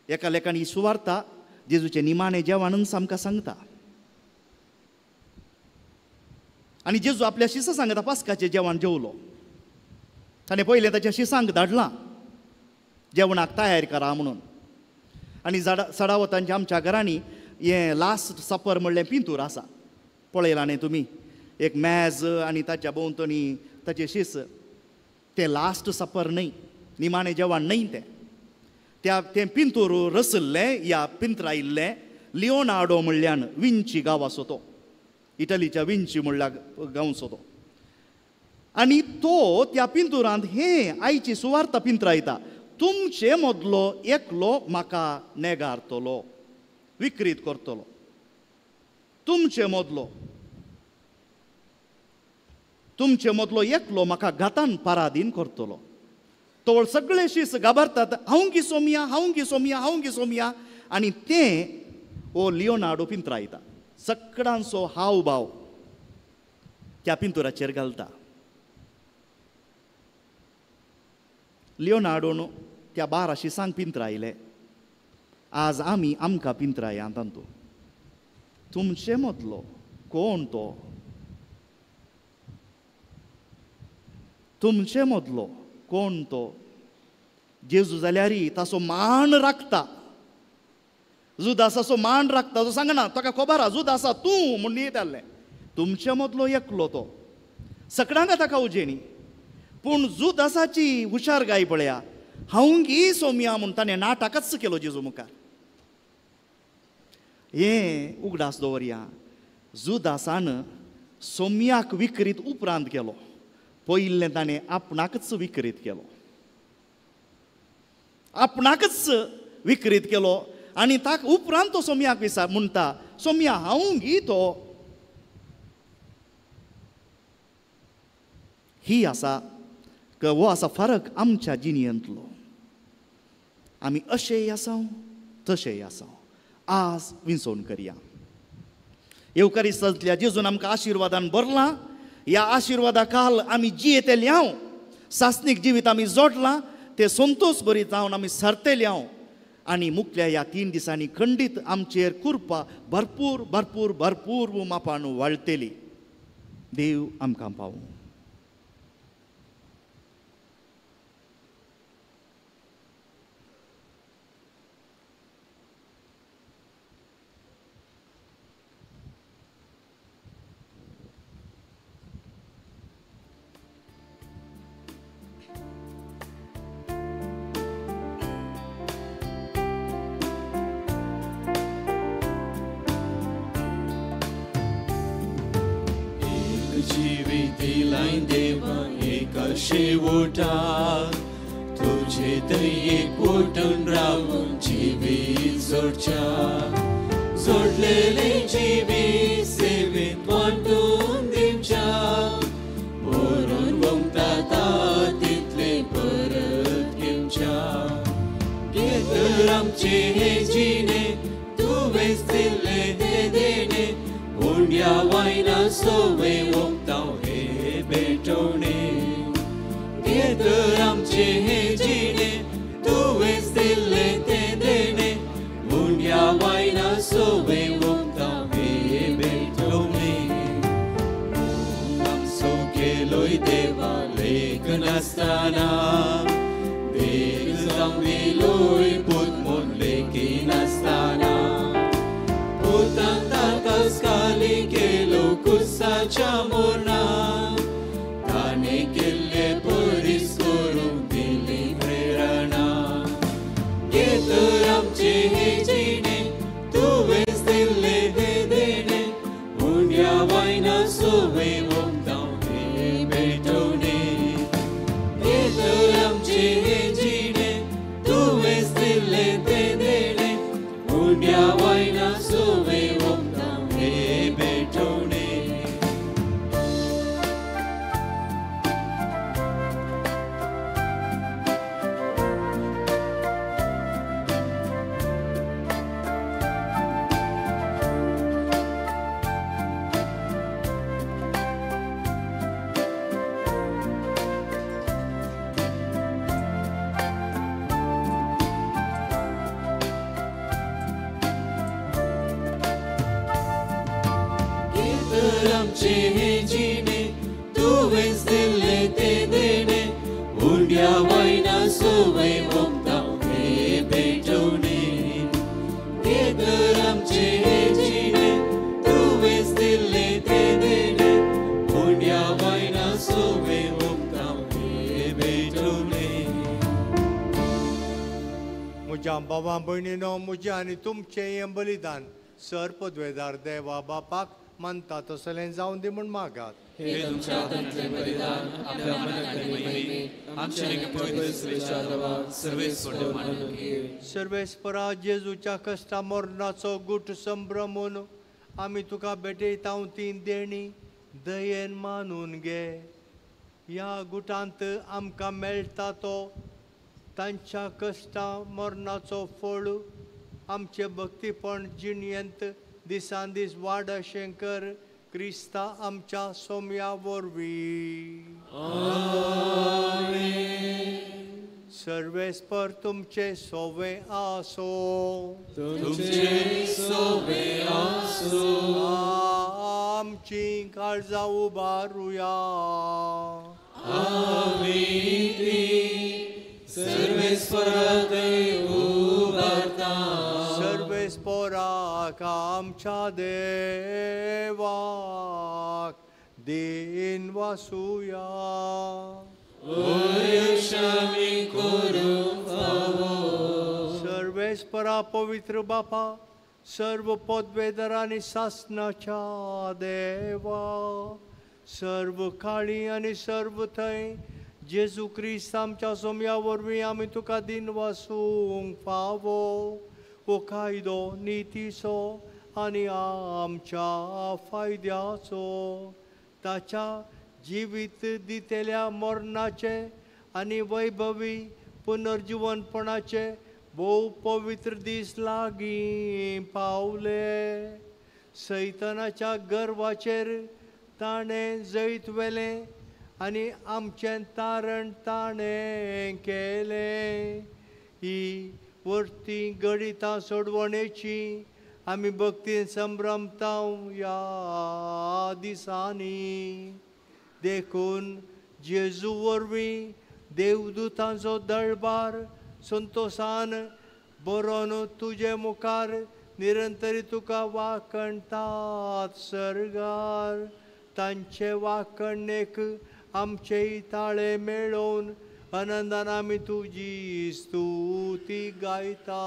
F: एका लेखान ही सुवार्ता जेजूचें निमाणें जेवणच आमकां सांगता. आनी जेजू आपल्या शिसां सांगता, पास्काचें जेवण जेवलो. ताणें पयलें ताच्या शिसांक धाडलां जेवणाक तयार करा म्हणून. आनी सडावतांच्या आमच्या घरांनी हें लास्ट सपर म्हणलें पिंतूर आसा, पळयलां न्ही तुमी, एक मेज आनी ताच्या भोंवतणी ताचें शीस. तें लास्ट सपर न्हय, निमाणें जेवण न्हय तें. त्या तें पिंतूर रसल्लें या पिंत्रायिल्लें लिओनार्डो म्हणल्यान विंची गांवाचो तो, इटलीच्या विंची म्हणल्या गांवचो तो. आनी तो त्या पिंतुरांत हें आयची सुवार्ता पिंत्रायता, तुमचे मदलो एकलो म्हाका नेगारतलो, विक्रीत करतलो. तुमचे मदलो, तुमचे मदलो एकलो म्हाका घातान पराधीन करतलो. तो सगळे शीस घाबरतात, हांव की सोमिया, हांव की सोमिया, हांव की सोमिया. आनी तें ओ लिओनार्डो पिंत्रायता, सगळ्यांचो हाव भाव त्या पिंतुराचेर घालता. लिओनार्डोन त्या 12 शिसांक पिंत्रायले. आज आमी आमकां पिंत्राया तांतू. तुमचे मदलो कोण तो? तुमचे मदलो कोण तो? जेजू जाल्यार ताचो मान राखता, जुदासाचो मान राखता. तो सांगना ताका खबर आसा जुदासा तूं म्हूण येतालें. तुमचे मदलो एकलो तो, सगळ्यांक ताका उजेणी. पूण जुदासाची हुशार गाय पळया, हांव गी सोमिया म्हूण ताणें नाटकच केलो जेजू मुखार. हें उगडास दवरया, जुदासान सोमियाक विक्रीत उपरांत केलो, पयिल्लें ताणें आपणाकच विक्रीत केलो, आपणाकच विक्रीत केलो. आनी ताका उपरांत तो सोमियाक विचार म्हणटा, सोमिया हांव गी तो. ही आसा हो आसा फरक आमच्या जिणेंतलो. आमी अशेंय आसाव तशेंय आसाव. आज विंचोवन करया. येवकारिस्तांतल्या जेजून आमकां आशिर्वादान भरलां. ह्या आशिर्वादा काल आमी जियेतले हांव, सासणीक जिवीत आमी जोडलां, ते संतोश बरी जावन आमी सरतले हांव. आनी मुखल्या ह्या 3 दिसांनी खंडीत आमचेर कृपा भरपूर भरपूर भरपूर मापान वाळटली. देव आमकां पावूं.
A: शेवटा तुझे दयेक उठून रावून जिवीत जोडच्या, जोडलेले जिवीत सेवेत वांटून दिवच्या, बरोवन वमता तितले परत घेवच्या. घेतर आमचे हे जिणे तुवेंच दिल्लें तें देणें उंड्या वायना सोवे ओंपता हे भेटवणे. घे तर आमचें हें जिणें तुवेंच दिल्लें तें देणें उंड्या वायना सोवे ओंपता हे भेटवणे. आमचो केलोय देवा लेख नासतना देख जावन दिलोय पूत म्हूण लेखी नासतना पुतान ताकाच खाली केलो कुर्साच्या मोरणाक ताणें केल्ले परीस करूंक दिली प्रेरणा. घे तर आमचें हें जिणें तुवेंच दिल्लें हें देणें उंड्या वायना सोवे ओंपता हे भेटवणे. घे तर आमचें हें जिणें तुवेंच दिल्लें तें देणें उंड्या वायना सोवे ओंपता हे भेटवणे. आमचें हें जिणें तुवेंच दिल्लें तें देणें उंड्या वायना सोवे ओंपता हे भेटवणे. घे तर आमचें हें जिणें तुवेंच दिल्लें तें देणें उंड्या वायना सोवे ओंपता हे भेटवणे.
B: म्हज्या बाबा भयणीनो म्हजें आनी तुमचें हें बलिदान सर पदवेदार देवा बापाक मानता तसलें जावन दी म्हूण मागात.
A: हे तुमच्या हातांतलें बलिदान आपल्या मनाक आनी महिमेक आमच्या पवित्र देवाक सर्वेस्पर मानून घे.
B: सर्वेस्परा जेजूच्या कश्टा मरणाचो गुट संभ्रमून आमी तुका भेटयता ती देणी दयेन मानून घे. ह्या गुटांत आमकां मेळटा तो तांच्या कश्टा मरणाचो फळ आमचें भक्तीपण जिणयेंत दिसान दीस वाड अशें कर क्रिस्ता आमच्या सोम्या वरवीं. सर्वेस्पर तुमचे सोवे आसो.
A: तुमचे सोवे आसो.
B: आमची काळजां उबारुया.
A: आमी ती सर्वेस्परा थंय उबारता.
B: सर्वेस्पराक आमच्या देवाक दिन वासुया.
A: आमी करूंक फावो.
B: सर्वेस्परा पवित्र बापा सर्व पदवेदार आनी सासनाच्या देवा सर्व काळी आनी सर्व थंय जेजू क्रिस्त आमच्या सोम्या वरवीं आमी तुका दिन वासूंक फावो. हो कायदो नितीचो आनी आमच्या फायद्याचो ताच्या जिवीत दितेल्या मरणाचे आनी वैभवी पुनर्जिवनपणाचे भोव पवित्र दीस लागीं पावले. सैतानाच्या गर्वाचेर ताणें जैत व्हेलें आनी आमचें तारण ताणें केलें. ही वरती गणितां सोडवणेची आमी भक्तीन संभ्रमता ह्या दिसांनी. देखून जेजू वरवीं देवदूतांचो दळबार संतोसान बरोवन तुजे मुखार निरंतरी तुका वाकणटात सर्गार. तांचे वाकणेक आमचेय ताळे मेळोवन आनंदान आमी तुजी स्तुती गायता.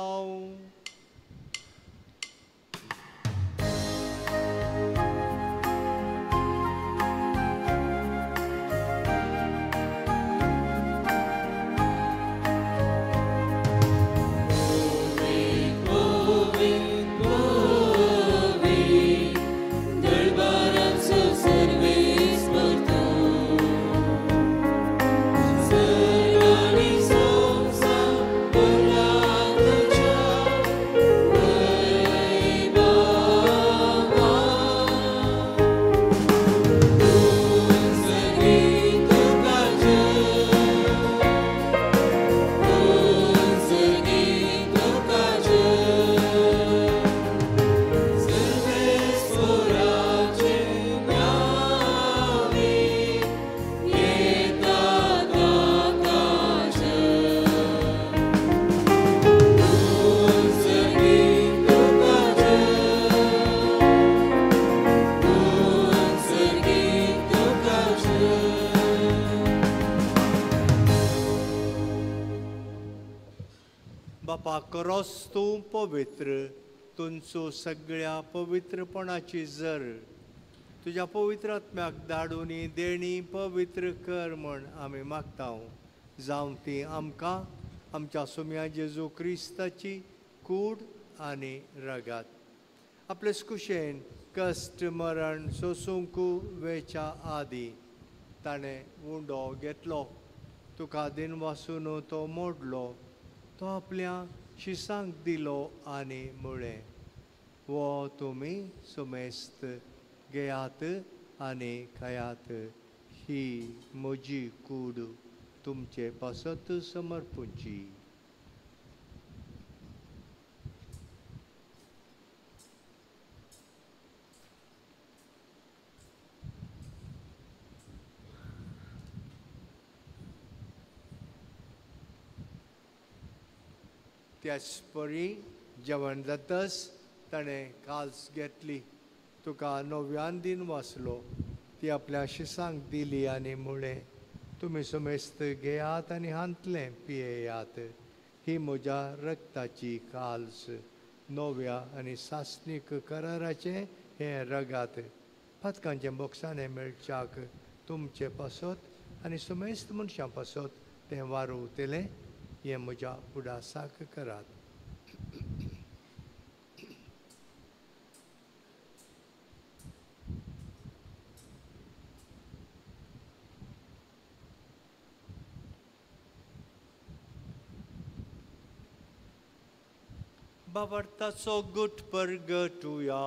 A: सर्वांनी संवसार भरला तुज्या.
B: बापा करोस तूं पवित्र तुमचो सगळ्या पवित्रपणाची जर तुज्या पवित्र आत्म्याक धाडून देणी पवित्र कर म्हण आमी मागता. जावं ती आमकां आमच्या सोम्या जेजू क्रिस्ताची कूड आनी रगात. आपले कुशेन कश्ट मरण सोसूंक वेच्या आदी ताणें उंडो घेतलो, तुका दिनवासून तो मोडलो, तो आपल्या शिसांक दिलो आनी म्हळें, वो तुमी सुमेस्त घेयात आनी खायात, ही म्हजी कूड तुमचे पासत समर्पूची. त्याच परी जेवण जातच ताणें काल्स घेतली, तुका नव्यान दिन वाचलो, ती आपल्या शिसांक दिली आनी म्हळें, तुमी समेस्त घेयात आनी हांतलें पियेयात, ही म्हज्या रक्ताची काल्स, नव्या आनी सासणीक कराराचें हें रगात. पातकांचें बोक्साणें मेळच्याक तुमचे पासत आनी समेस्त मनशां पासत तें वारवतलें, हें म्हज्या उडासाक करात. बाबर्ताचो गुट परगटुया.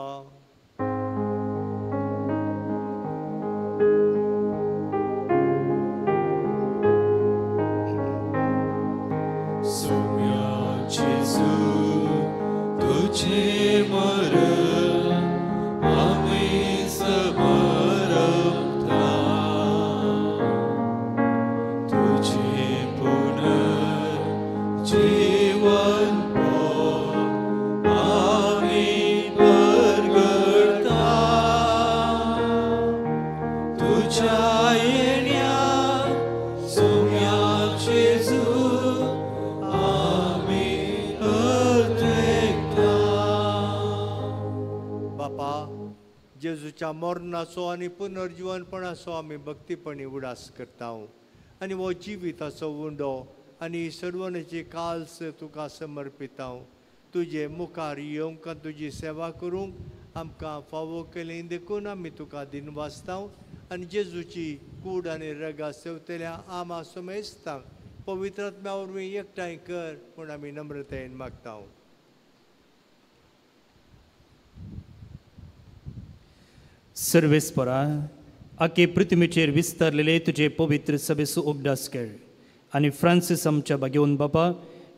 B: जेजूच्या मरणाचो आनी पुनर्जीवनपणाचो आमी भक्तीपणी उडास करता आनी हो जिविताचो उंडो आनी सर्वनाची काल्स तुका समर्पिता. तुजे मुखार येवंक तुजी सेवा करूंक आमकां फावो केली देखून आमी तुका दिनवासता आनी जेजूची कूड आनी रगा सेवतल्या आमा समेस्तांक पवित्र आत्म्या वरवीं एकठांय कर म्हूण आमी नम्रतायेन मागता.
G: सर्वेस्परा आखे पृथ्वीचेर विस्तारलेले तुजे पवित्र सभेचो उगडास कर आनी फ्रांसीस आमच्या भाग्यवन बापा,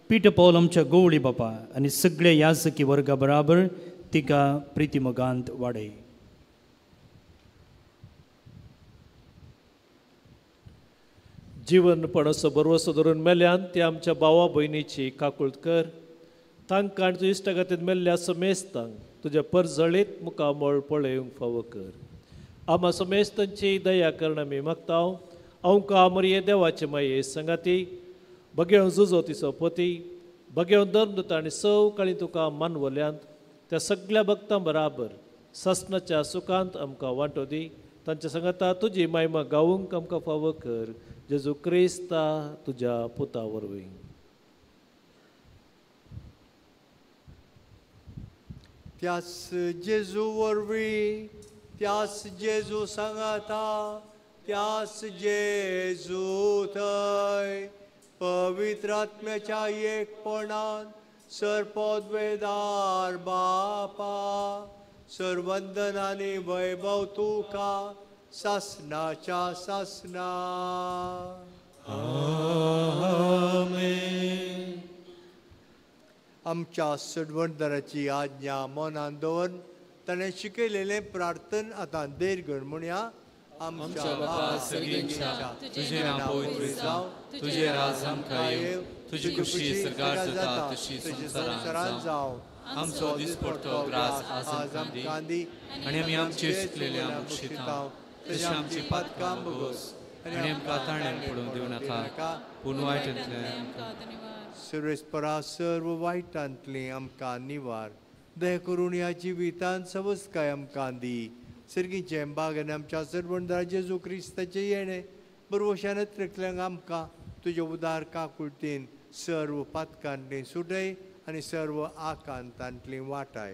G: पीटर पॉल आमच्या गोवळी बापा आनी सगळे याजकी वर्गा बराबर तिका प्रितीमोगांत वाडय.
H: जिवनपणाचो भरवसो धरून मेल्यान ते आमच्या भावा भयणीची काकूळत कर, तांकां आनी तुज्या इश्टागतीन मेल्ल्या समेस्तांक तुज्या परजळीत मुखामळ पळोवंक फावो कर. आमा समेस्तांची दया करण आमी मागता. अंका मरिये देवाचे माये संगाती बगेवन जुजो तिचो पती बगेवन धर्मदूत आनी सव काळी तुका मानवल्यांत त्या सगळ्या भक्तां बराबर सासणाच्या सुखांत आमकां वांटो दी. तांच्या संगाता तुजी मायमा गावूंक आमकां फावो कर. जेजू क्रिस्ता तुज्या पुता वरवीं.
B: त्याच जेजू वरवीं, त्याच जेजू सांगाता, त्याच जेजू थंय पवित्र आत्म्याच्या एकपणान सर्पोद्वेदार बापा सर्वंदन आनी वैभव तुका सासनाच्या सासना.
A: आमेन.
B: आमच्या सडवणदाराची आज्ञा मनान दवरून ताणें शिकयलेलें प्रार्थन आतां देरगण म्हणया.
A: आमच्या बापा सर्गेच्या, तुजें नांव पवित्र जावं, तुजें राज आमकां येवं, तुजी खुशी स्वर्गार जाता तशी संवसारांत जावं. आमचो दिसपडतो ग्रास आज आमकां दी आनी आमी आमचे चुकलेल्या बक्षिता तशें आमची पातकां भोगोस आनी आमकां ताणें पडूंक दिवं नाका, पूण वायटांतल्यान आमकां.
B: सर्वेस्परा सर्व वायटांतली आमकां निवार. दया करून ह्या जिवितांत सवस्काय आमकां दी. सर्गीचें बाग आनी आमच्या सर्वंदार जेजू क्रिस्ताचें येणें बरवशान त्रेकल्यांक आमकां तुजे उदार काकुळतीन सर्व पातकांतली सुटय आनी सर्व आकांतांतली वाटाय.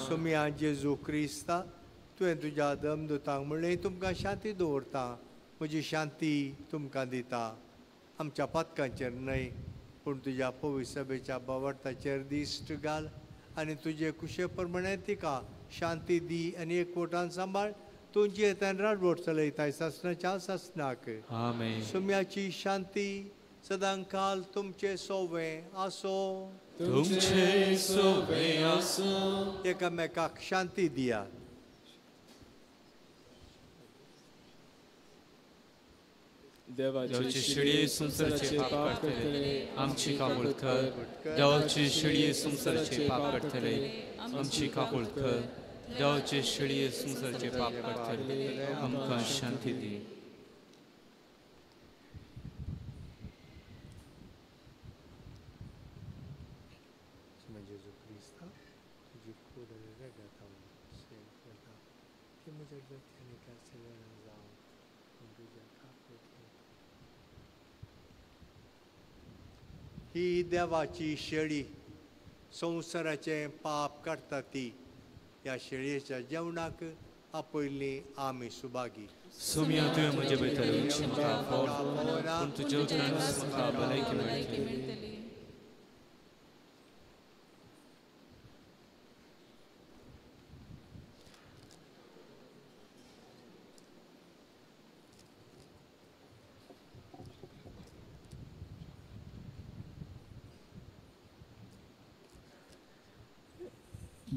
B: सोम्या जेजू क्रिस्ता, तुवें तुज्या दमदुतांक म्हणलें तुमकां शांती दवरता, म्हजी शांती तुमकां दिता. आमच्या पातकांचेर न्हय पूण तुज्या पवित्र सभेच्या बावडताचेर दिश्ट घाल आनी तुजे कुशे प्रमाणे तिका शांती दी आनी एकवटान सांबाळ. तूं जियेतान राजवट चलयताय सासणाच्या सासणाक. सोम्याची शांती सदांकाल तुमचे सोवे आसो.
A: तुमचे सोवे आसो.
B: एकामेकाक शांती दिया.
A: देवाचे शिळये संवसाराचे पाप काडटले आमची काकूळ कर. देवाचे शिळये संवसाराचे पाप काडटले आमची काकूळ कर. देवाचे शिळये संवसाराचे पाप काडटले आमकां शांती दी.
B: ही देवाची शेळी संवसाराचें पाप काडटा ती. ह्या शेळयेच्या जेवणाक आपयल्ली आमी सुभागी.
A: सोम्या तुवें म्हजे भितर येवचें म्हाका फावना, पूण तुज्या उतरानूच म्हाका भलायकी मेळटली.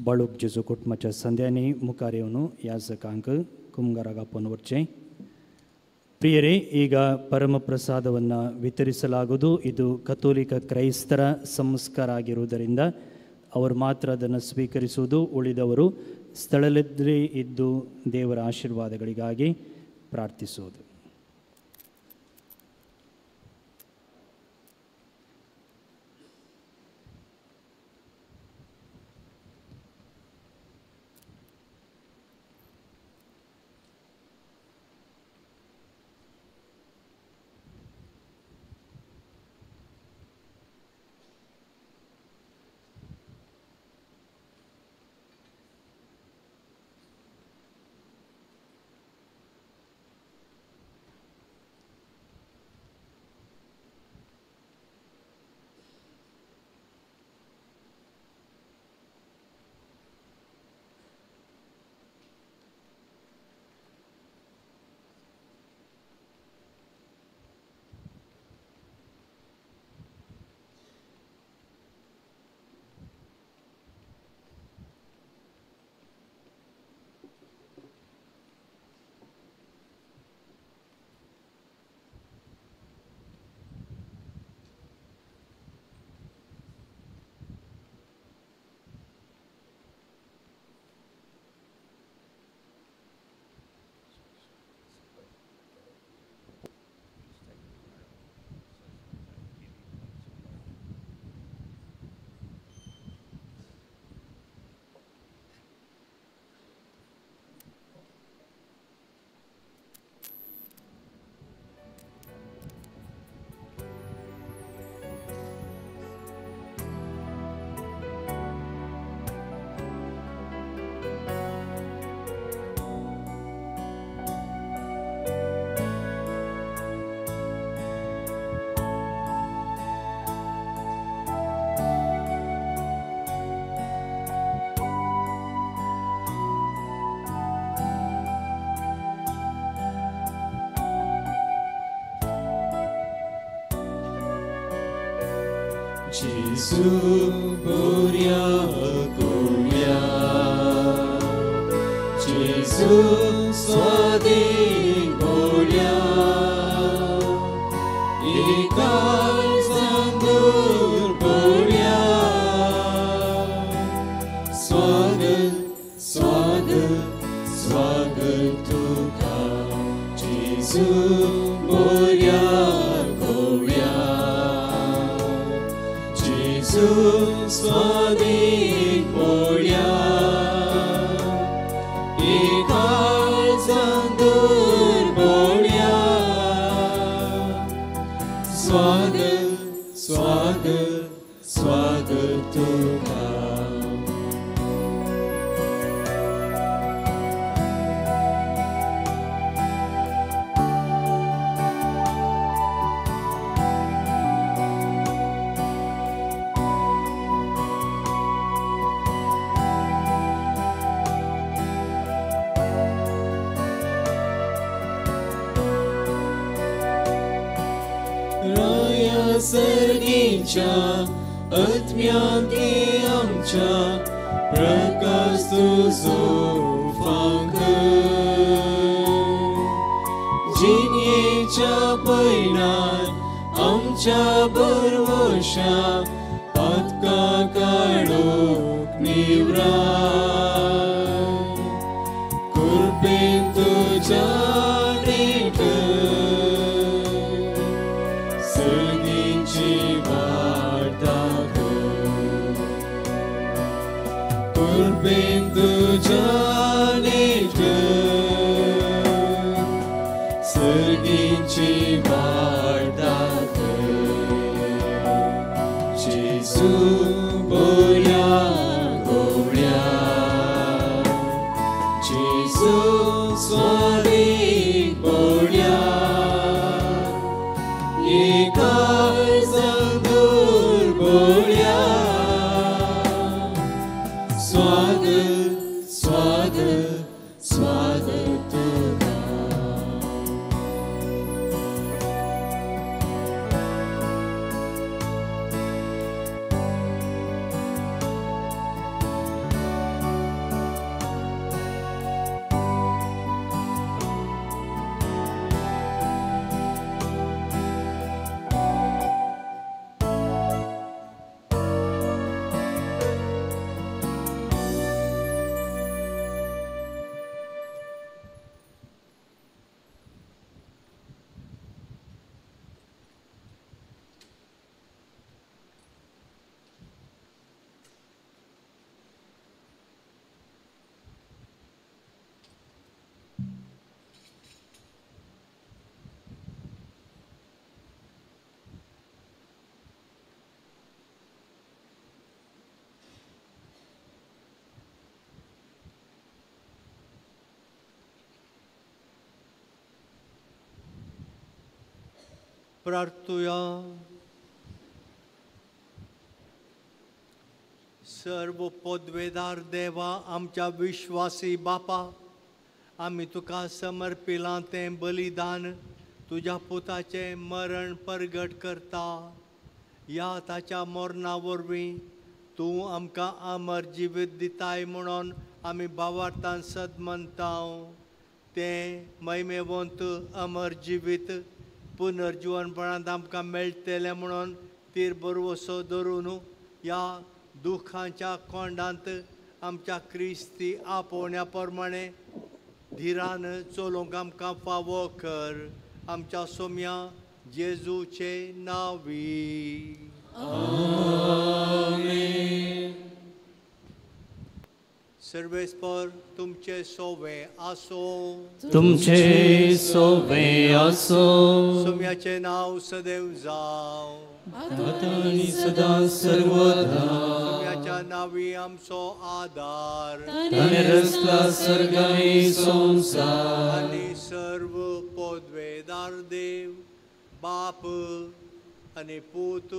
G: बाळूक जेजू कुटुंबाच्या संध्यांनी मुखार येवन याजकांक ಕುಮ್ಗಾರಾಗ ಪೊನ್ವರ್ಚೆ. ಪ್ರಿಯರೇ, ಈಗ ಪರಮಪ್ರಸಾದವನ್ನು ವಿತರಿಸಲಾಗುವುದು. ಇದು ಕಥೋಲಿಕ ಕ್ರೈಸ್ತರ ಸಂಸ್ಕಾರ ಆಗಿರುವುದರಿಂದ ಅವರು ಮಾತ್ರ ಅದನ್ನು ಸ್ವೀಕರಿಸುವುದು. ಉಳಿದವರು ಸ್ಥಳದಲ್ಲೇ ಇದ್ದು ದೇವರ ಆಶೀರ್ವಾದಗಳಿಗಾಗಿ ಪ್ರಾರ್ಥಿಸುವುದು.
A: Gesù Boria Golia, Gesù Swadi Golia, Ikal Zandur Bolia, Swagat Swagat Swagat Tuka, Gesù Boria. स्वादीक पोळ्या एकाळजान दूर पोळ्या स्वागत स्वागत स्वागत तुका. सर्गीच्या आत्म्यांती आमच्या प्रकाश तुजो फांकर जिणेच्या पयणान आमच्या बरवशा पातकां काडूंक निवराय कृपेन तुज्या नेट सर्गीची वाट दाखय कृपेन तुज्या नेट सर्गीची वाट दाखय जेजू बऱ्या गोवळ्या जेजू स्वादीक पोळ्या एकाळजान दूर पोळ्या स्वागत स्वागत स्वागत तुका.
B: प्रार्थुया. सर्व पदवेदार देवा आमच्या विश्वासी बापा, आमी तुका समर्पिलां तें बलिदान तुज्या पुताचें मरण परगट करता. ह्या ताच्या मरणा वरवीं तूं आमकां अमर जिवीत दिताय म्हणून आमी भावार्थान सदमनता. तें महिमेवंत अमर जिवीत पुनर्जिवनपणांत आमकां मेळटलें म्हणून तीर बरवसो धरून ह्या दुखांच्या कोंडांत आमच्या क्रिस्ती आपोवण्या प्रमाणे धिरान चलोवंक आमकां फावो कर. आमच्या सोम्या जेजूचे नांवी
A: आमेन.
B: सर्वेस्पर तुमचे सोवे आसो.
G: तुमचे सोवे आसो.
B: सोम्याचें नांव सदैव जावं
A: आतां आनी सदां सर्वदा.
B: सोम्याच्या नांवी आमचो आदार
A: ताणें रचला सर्ग आनी संवसार.
B: आनी सर्व पदवेदार देव बाप आनी पूत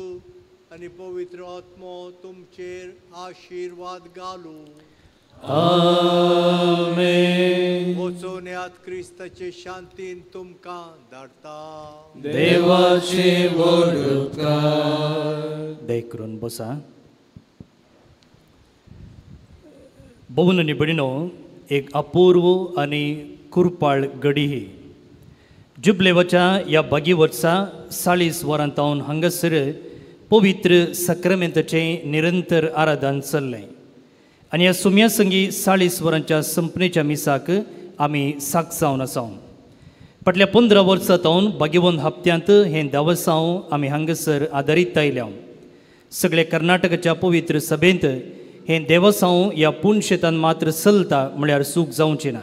B: आनी पवित्र आत्मो तुमचेर आशिर्वाद घालूं.
A: आमेन.
B: वचोन्यात क्रिस्ताचे शांतीन तुमकां धाडटा.
A: देवाचे व्हड उपकार.
G: दया करून बसा. भोवन आनी भयणीनो, एक अपूर्व आनी कुरपाळ घडी ही जुबलेवाच्या ह्या बागी वर्सा 40 वरां तावन हांगासर पवित्र सक्रामेंताचें निरंतर आराधन चल्लें आनी ह्या सुम्या संगी 40 वरांच्या संपनेच्या मिसाक आमी साक जावन आसा. फाटल्या 15 वर्सां तावन बागेवन हप्त्यांत हें दावसांव आमी हांगासर आदारीत आयल्या. सगळे कर्नाटकाच्या पवित्र सभेंत हें देवसांव ह्या पुनशेतान मात्र चलता म्हळ्यार चूक जावची ना.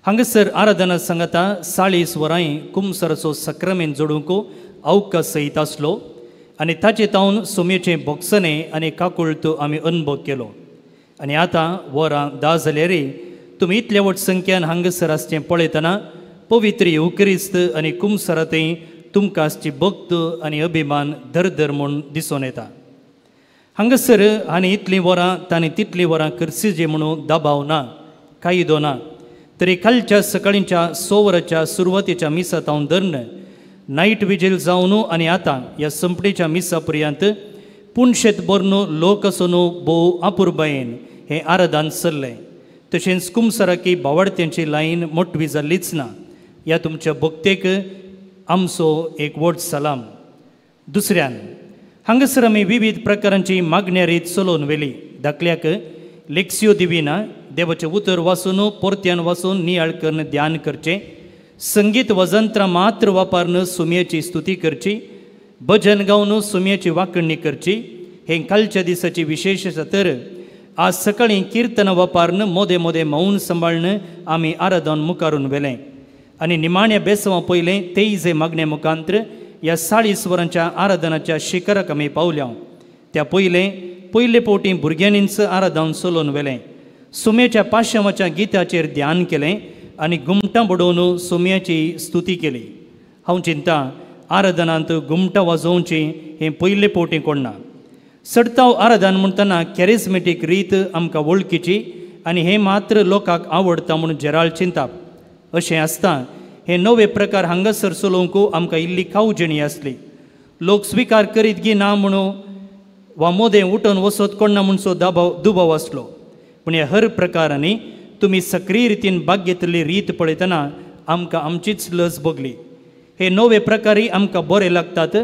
G: हांगासर आराधना सांगता 40 वरांय कुमसराचो सक्रामेंत जोडूंक अवकाश सयत आसलो आनी ताचे तावन सोम्येचें भोगसणें आनी काकुळट आमी अनुभव केलो. आनी आतां वरां 10 जाल्यार तुमी इतल्या व्हड संख्यान हांगासर आसचें पळयतना पवित्र येवक्रिस्त आनी कुमसरांतय तुमकां आसची भक्त आनी अभिमान दरदर म्हूण दिसून येता. हांगासर आनी इतलीं वरां तांणी तितलीं वरां करसीजे म्हणून दबाव ना, कायदो ना, तरी कालच्या सकाळींच्या 6 वरांच्या सुरवातेच्या मिसा तावन धरून नायट विजील जावन आनी आतां ह्या संपणेच्या मिसा पर्यंत पुनशेत भरून लोक आसून भोव अपुरबायेन हें आराधन चल्लें. तशेंच कुमसराकी बावडत्यांची लायन मोटवी जाल्लीच ना. ह्या तुमच्या भक्तेक आमचो एक व्हड सलाम. दुसऱ्यान हांगासर आमी विविध प्रकारांची मागण्या रीत चलोवन व्हेली. धाकल्याक लेक्सियो दिविना, देवाचें उतर वाचून परत्यान वाचून नियाळ करून ध्यान करचें, संगीत वजंत्रां मात्र वापरून सुमयेची स्तुती करची, भजन गावन सुमयेची वाकणणी करची. हें कालच्या दिसाची विशेश आसा. तर आज सकाळीं किर्तनां वापरून मोदें मोदें मौन सांबाळून आमी आराधन मुखारून व्हेलें आनी निमाण्या बेसवां पयलें तेईजे मागणे मुखांत्र ह्या 40 वरांच्या आराधनाच्या शिखराक आमी पावल्या. त्या पयलें पयले फावटी भुरग्यांनीच आराधन चलोवन व्हेलें. सुम्याच्या पाशांवाच्या गिताचेर ध्यान केलें आनी घुमटां बडोवन सुम्याची स्तुती केली. हांव चिंता आराधनांत घुमटां वाजोवची हें पयले फावटी कोण ना. चडताव आराधन म्हणटना कॅरिज्मेटीक रीत आमकां वळखीची आनी हें मात्र लोकांक आवडटा म्हूण जेराल चिंताप. अशें आसता हे नवे प्रकार हांगासर चलोवंक आमकां इल्ली कावजेणी आसली. लोक स्विकार करीत गी ना म्हणून वा मोदें उठून वचत कोण ना म्हणचो दुबाव आसलो. पूण ह्या हर प्रकारांनी तुमी सक्रीय रितीन भाग घेतिल्ली रीत पळयतना आमकां आमचीच लज भोगली. हे नवे प्रकारी आमकां बरे लागतात.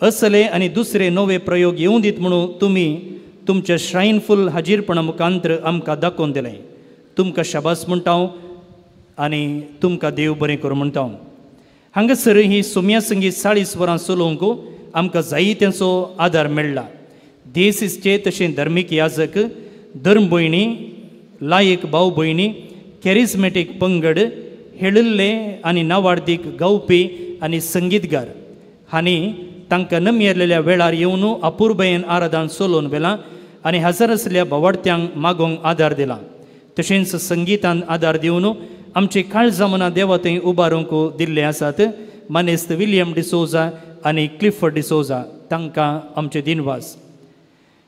G: असले आनी दुसरे नवे प्रयोग येवं दीत म्हणून तुमी तुमच्या श्रायनफूल हाजीरपणा मुखांत्र आमकां दाखोवन दिलें. तुमकां शाबास म्हणटा हांव आनी तुमकां देव बरें करूं म्हणटा हांव. हांगासर ही सोम्या संगीत 40 वरां चलोवंक आमकां जायत्यांचो आदार मेळ्ळा. देसीसचे तशें धर्मीक याजक, धर्म भयणी, लायक भाव भयणी, कॅरिज्मेटीक पंगड, हेळिल्ले आनी नावार्दीक गावपी आनी संगीतगार हांणी तांकां नमयेल्ल्या वेळार येवन अपुरबायेन आराधन चलोवन व्हेलां आनी हजर आसल्या बावडत्यांक मागोवंक आदार दिला. तशेंच संगितान आदार दिवन आमची काळजां मनां देवा थंय उबारूंक दिल्ले आसात. मानेस्त विलियम डिसोजा आनी क्लिफर्ड डिसोजा तांकां आमचे दिनवास.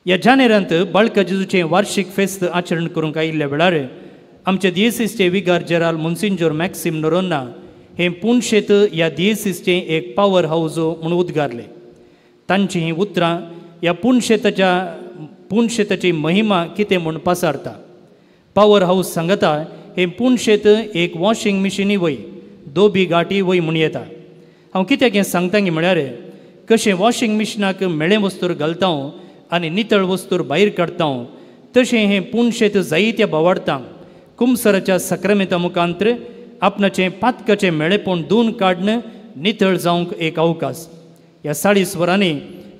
G: ह्या जानेरांत बाळका जेजूचें वार्षीक फेस्त आचरण करूंक आयिल्ल्या वेळार आमचे दियेसीसचे विगार जेराल मोन्सिंजोर मॅक्सिम नोरोन्ना हें पुनशेत ह्या दियेसीसचें एक पावर हावज म्हूण उद्गारलें. तांचीं हीं उतरां ह्या पुनशेताची महिमा कितें म्हूण पासारता. पावर हावज सांगता हें पुनशेत एक वॉशिंग मिशिनी वय, दोबी घाटी वय म्हूण येता. हांव कित्याक हें सांगता गी म्हळ्यार कशें वॉशिंग मिशिनाक मेळें वस्तूर घालता आनी नितळ वस्तूर भायर काडटा तशें हें पुनशेत जायत्या बावाडतांक कुमसराच्या सक्रामेंता मुखांत्र आपणाचें पातकाचें मेळेपण दोन काडून नितळ जावंक एक अवकाश. ह्या 40 वरांनी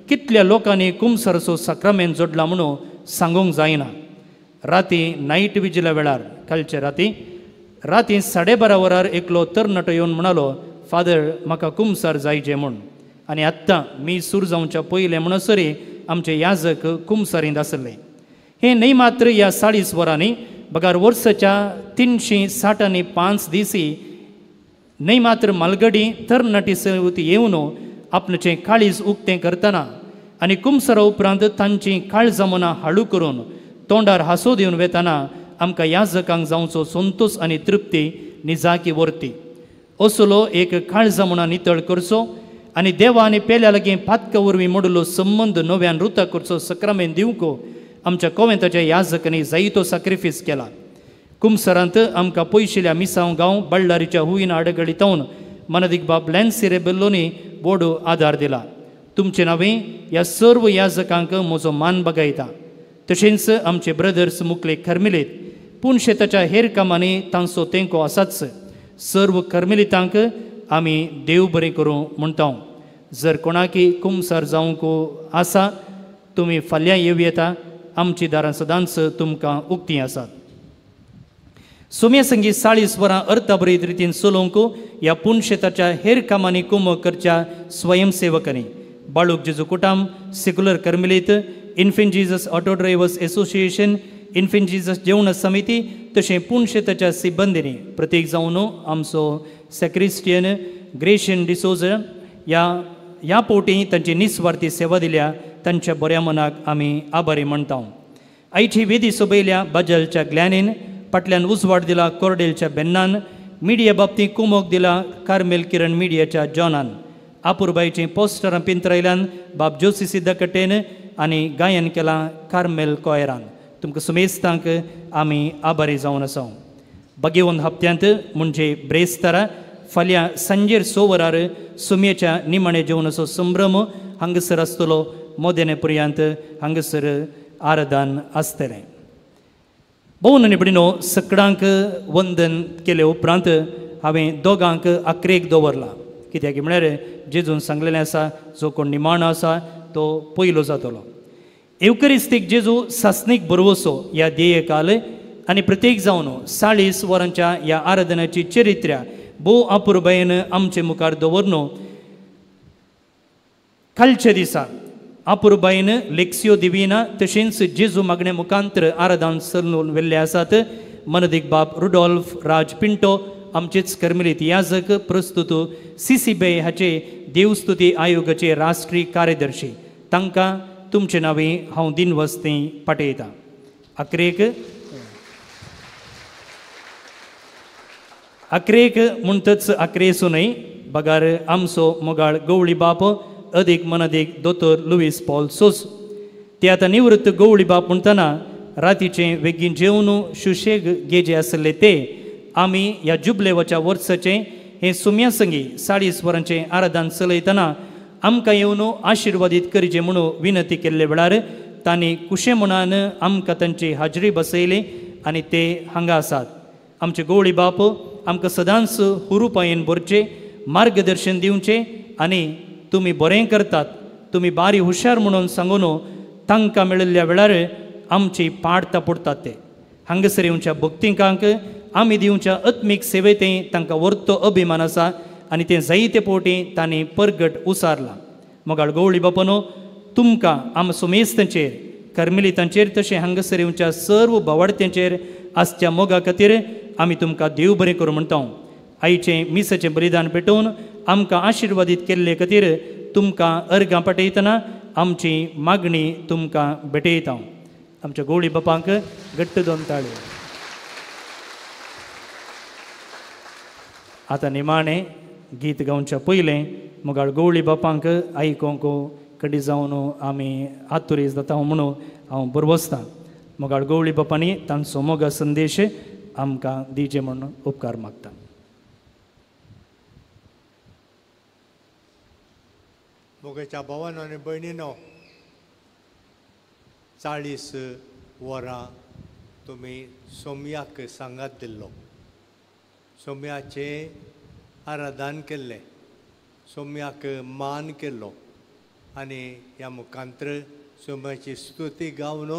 G: कितल्या लोकांनी कुमसराचो सक्रामेंत जोडला म्हणून सांगूंक जायना. राती नायट विजिल्या वेळार कालचे राती राती 12:30 वरार एकलो तरणाटो येवन म्हणालो, फादर म्हाका कुमसार जायचे म्हूण. आनी आत्तां मी सूर जावच्या पयलें म्हणसरी आमचे याजक कुमसारींत आसले. हें न्हय मात्र ह्या 40 वरांनी बगार वर्साच्या 365 दिसी न्हय मात्र मालगडी तरणाटी सवती येवन आपणाचें काळीज उक्तें करतना आनी कुमसरा उपरांत तांची काळजां मनां हाळू करून तोंडार हांसो दिवन वेतना आमकां याजकांक जावचो संतोश आनी तृप्ती निजाकी व्हरती. असलो एक काळजां मनां नितळ करचो आनी देवा आनी पेल्या लागीं पातका वरवीं मोडिल्लो संबंद नव्यान रुता करचो सक्रामेंत दिवंक आमच्या कोवेंताच्या याजकांनी जायतो साक्रिफीस केला. कुमसरांत आमकां पयशिल्या मिसांव गांव बल्लारीच्या हुयीन आडगळीतावन मनादीक बाब लॅन्सी रेबेल्लोनी बोडो आदार दिला. तुमचे नांवें ह्या सर्व याजकांक म्हजो मान बगायता. तशेंच आमचे ब्रदर्स मुखले कर्मिलीत पूण शेताच्या हेर कामांनी तांचो तेंको आसाच. सर्व कर्मिलितांक आमी देव बरें करूं म्हणटा. जर कोणाकी कुमसार जावंक आसा तुमी फाल्यां येवं येता. आमची दारां सदांच तुमकां उक्तीं आसात. सुम्या संगी 40 वरां अर्थाभरीत रितीन चलोवंक ह्या पुणशेताच्या हेर कामांनी कुमक करच्या स्वयंसेवकांनी बाळूक जेजू कुटाम, secular कर्मिलीत, Infant Jesus auto drivers association, Infant Jesus जेवण समिती तशें पुणशेताच्या सिब्बंदींनी प्रत्येक जावन आमचो सेक्रिस्टियन ग्रेशियन डिसोजा ह्या पोटी तांची निस्वार्थी सेवा दिल्या तांच्या बऱ्या मनाक आमी आभारी म्हणटा. आयची वेदी सोबयल्या बाजलच्या ग्लॅनीन, फाटल्यान उजवाड दिला कोर्डेलच्या बेन्नान, मिडिया बाबतींत कुमोक दिला कार्मेल किरण मिडियाच्या जॉनान, आपुरबायचीं पोस्टरां पिंतरायल्यान बाब जोसी सिद्धकटेन आनी गायन केलां कार्मेल कोयरान. तुमकां सुमेस्तांक आमी आभारी जावन आसा. बगेवन हप्त्यांत म्हणजे ब्रेस्तारा फाल्यां सांजेर 6 वरार सुमयेच्या निमाणे जेवणाचो संभ्रम हांगासर आसतलो. मोदेने पर्यंत हांगासर आराधन आसतलें. भोवन निबडिनो सकडांक वंदन केले उपरांत हांवें दोगांक आक्रेक दवरला. कित्याक म्हळ्यार जेजून सांगलेलें आसा जो कोण निमाणो आसा तो पयलो जातलो. एवकरिस्तीक जेजू सासणीक बरवसो ह्या ध्येयकाल आनी प्रत्येक जावन 40 वरांच्या ह्या आराधनाची चरित्र्या भोव अपुरबायेन आमचे मुखार दवरनो. कालच्या दिसा अपुरबायेन लेक्सियो दिविना तशेंच जेजू मागणे मुखांत्र आराधन चलून व्हेल्ले आसात. मनदीक बाब रुडोल्फ राज पिंटो आमचेच कर्मलीत याजक प्रस्तुत सी सी बे हाचे देवस्तुती आयोगाचे राष्ट्रीय कार्यदर्शी तांकां तुमचे नांवी हांव दिनवस्ती पाठयतां. अक्रेक अक्रेक म्हणटच अक्रेसो न्हय बगार आमचो मोगाळ गवळी बाप अदीक मनदीक दोतोर लुईस पॉल सोज ते आतां निवृत्त गवळी बाप म्हणटना रातीचें वेगीन जेवन सुशेग गेजे आसले ते आमी ह्या जुबलेवाच्या वर्साचें हें सुम्या संगी 40 वरांचें आराधन चलयतना आमकां येवन आशिर्वादीत करचें म्हणून विनंती केल्ले वेळार तांणी कुशे म्हणान आमकां तांची हाजरी बसयली आनी ते हांगा आसात. आमचे गवळी बाप आमकां सदांच हुरुपायेन भरचें, मार्गदर्शन दिवचें आनी तुमी बरें करतात, तुमी बारी हुशार म्हणून सांगून तांकां मेळिल्ल्या वेळार आमची पाड तापडटात. ते हांगासर येवच्या भक्तिकांक आमी दिवच्या आत्मीक सेवेंतय तांकां व्हरतो अभिमान आसा आनी तें जायते पोटी तांणी परगट उसारलां. मोगाळ गवळी बापानो तुमकां आम सुमेस्तांचेर कर्मिलितांचेर तशें हांगासर येवच्या सर्व भावार्थ्यांचेर आसच्या मोगा खातीर आमी तुमकां देव बरें करूं म्हणटा. आईचें मिसाचें बलिदान पेटोवन आमकां आशिर्वादीत केल्ले खातीर तुमकां अर्गां पाठयतना आमची मागणी तुमकां भेटयता. आमच्या गवळी बापांक घट्ट दोन ताळयो. आतां निमाणें गीत गावच्या पयलें मोगाळ गवळी बापांक आयकोंक कडी जावन आमी आतुरीस जाता म्हणून हांव बरवसतां. मोगाळ गवळी बापांनी तांचो मोगा संदेश आमकां दिवचे म्हणून उपकार मागता.
B: मोगाच्या भावानो आनी भयणीनो, 40 वरां तुमी सोमयाक सांगात दिल्लो, सोमयाचें आराधन केल्लें, सोमयाक मान केल्लो आनी ह्या मुखांत्र सोम्याची स्तुती गावन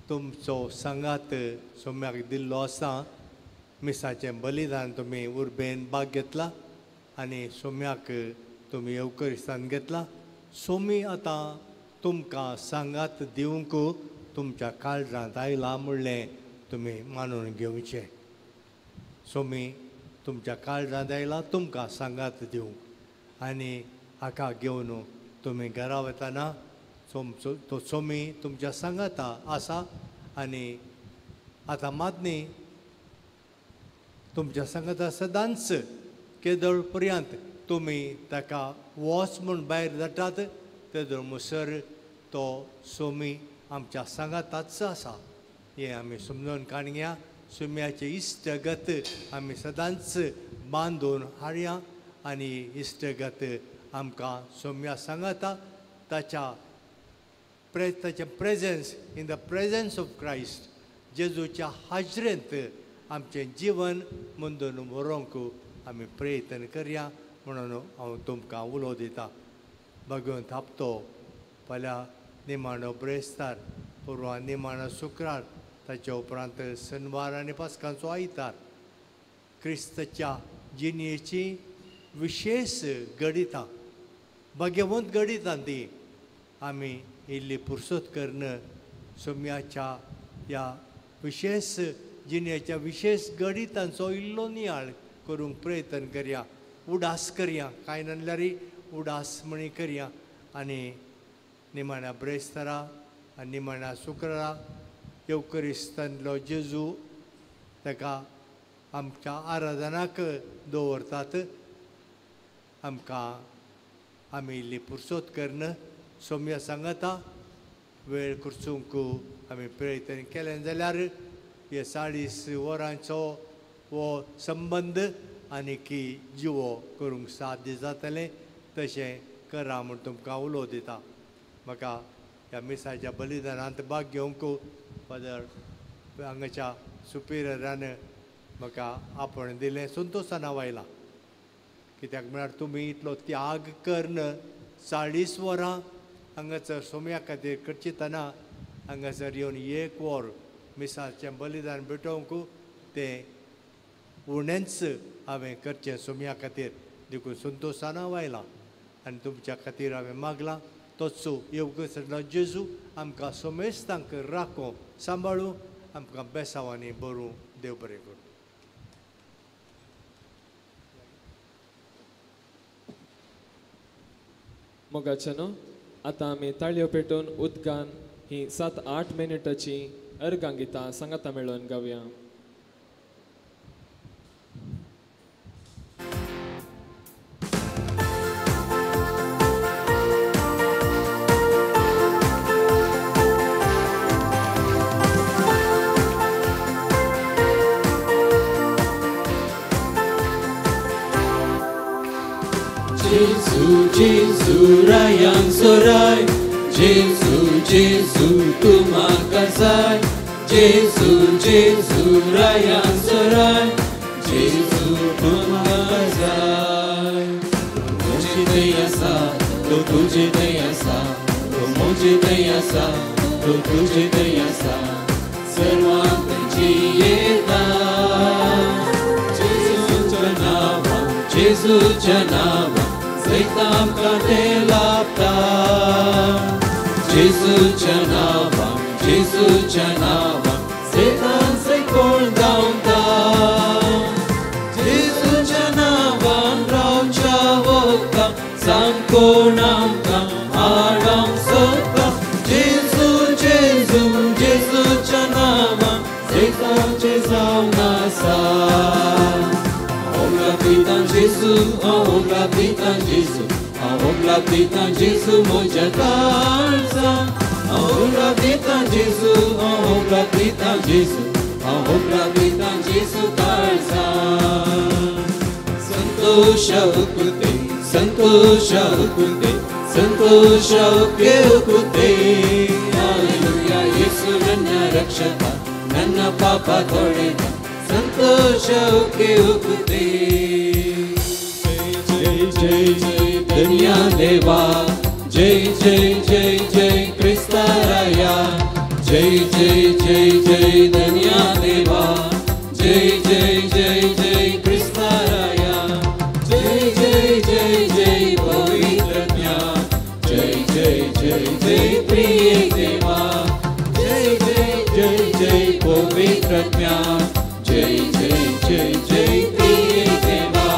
B: तुमचो सांगात सोम्याक दिल्लो आसा. मिसाचें बलिदान तुमी उर्बेन भाग घेतला आनी सोम्याक तुमी येवकरिस्तान घेतला. सोमी आतां तुमकां सांगात दिवंक तुमच्या काळजांत आयला म्हणलें तुमी मानून घेवचें. सोमी तुमच्या काळजांत आयला तुमकां सांगात दिवंक आनी हाका घेवन तुमी घरा वतना सोमचो तो सोमी तुमच्या सांगाता आसा आनी आतां मात न्ही तुमच्या सांगाता सदांच केदळ पर्यंत तुमी ताका वच म्हूण भायर धाडटात तेदळ मुसर तो सोमी आमच्या सांगाताच आसा हें आमी समजून काडया. सोम्याचे इश्टगत आमी सदांच बांदून हाडया आनी इश्टगत आमकां सोम्या सांगाता ताच्या ताचें presence in the presence of Christ जेजूच्या हाजरेंत आमचें जिवन मुंदून व्हरूंक आमी प्रयत्न करया म्हणून हांव तुमकां उलो दितां. भगवंत हप्तो फाल्यां निमाणो ब्रेस्तार, पुर्वा निमाणो शुक्रार, ताच्या उपरांत शनवार आनी पास्कांचो आयतार. क्रिस्ताच्या जिणेची विशेश घडितां, भाग्यवंत घडितां ती आमी इल्ली पुरसत करून सोम्याच्या ह्या विशेश जिणेच्या विशेश घडितांचो इल्लो नियाळ करूंक प्रयत्न करया, उडास करया, कांय नासल्यार उडास म्हणी करया. आनी निमाण्या ब्रेस्तारा आनी निमाण्या शुक्रारा येवकरिस्तांतलो जेजू ताका आमच्या आराधनाक दवरतात. आमकां आमी इल्ली पुरसत करून सोम्या सांगता वेळ करचूंक आमी प्रयत्न केलें जाल्यार हे 40 वरांचो हो संबंद आनी जिवो करूंक साध्य जातलें. तशें करा म्हूण तुमकां उलो दिता. म्हाका ह्या मिसाच्या बलिदानांत भाग घेवंक फादर हांगाच्या सुपिरियरान म्हाका आपण दिलें, संतोशान हांव आयलां. कित्याक म्हळ्यार तुमी इतलो त्याग करून 40 वरां हांगासर सोम्या खातीर करचितना हांगासर येवन 1 वर मिसाचें बलिदान भेटोवंक तें उणेंच हांवें करचें सोम्या खातीर, देखून संतोशान हांव आयलां आनी तुमच्या खातीर हांवें मागलां. तोच येवकसलो जेजू आमकां सोमेस्तांक राखूं, सांबाळूं, आमकां बेसांवांनी बरूं. देव बरें करूं.
E: मोगाच्यानो, आतां आमी ताळयो पेटोवन उदकान ही 7-8 मिनटाची अर्गां गितां सांगाता मेळोवन गावया.
A: Jesu rayang sorai, Jesu Jesu tumakasai, Jesu Jesu rayang sorai, Jesu tumakasai. Mujhe dayasa, to tujhe dayasa, to mujhe dayasa, to tujhe dayasa, sarvant jiyeta. Jesu janava, Jesu janava, Satan kadelapta. Jesu janava, Jesu janava, Satan se kol daunta. Jesu janava raucha vokta, samko namka aram sokta. Jesu Jesu Jesu janava, Satan jesaunasa. Jesu, oh Captain Jesu, oh Captain Jesu, moja talsa. Oh Captain Jesu, oh Captain Jesu, oh Captain Jesu talsa. Santosha ukute, santosha ukute, santosha ukute. Hallelujah, Yesu nanna rakshaka, nanna papa toleda. Santosha ukute. Jai Jai Dhanya Deva, Jai Jai Jai Jai Kristaraya, Jai Jai Jai Jai Dhanya Deva, Jai Jai Jai Jai Kristaraya, Jai Jai Jai Jai Pavitratnya, Jai Jai Jai Jai Priya Deva, Jai Jai Jai Jai Pavitratnya, Jai Jai Jai Jai Priya Deva.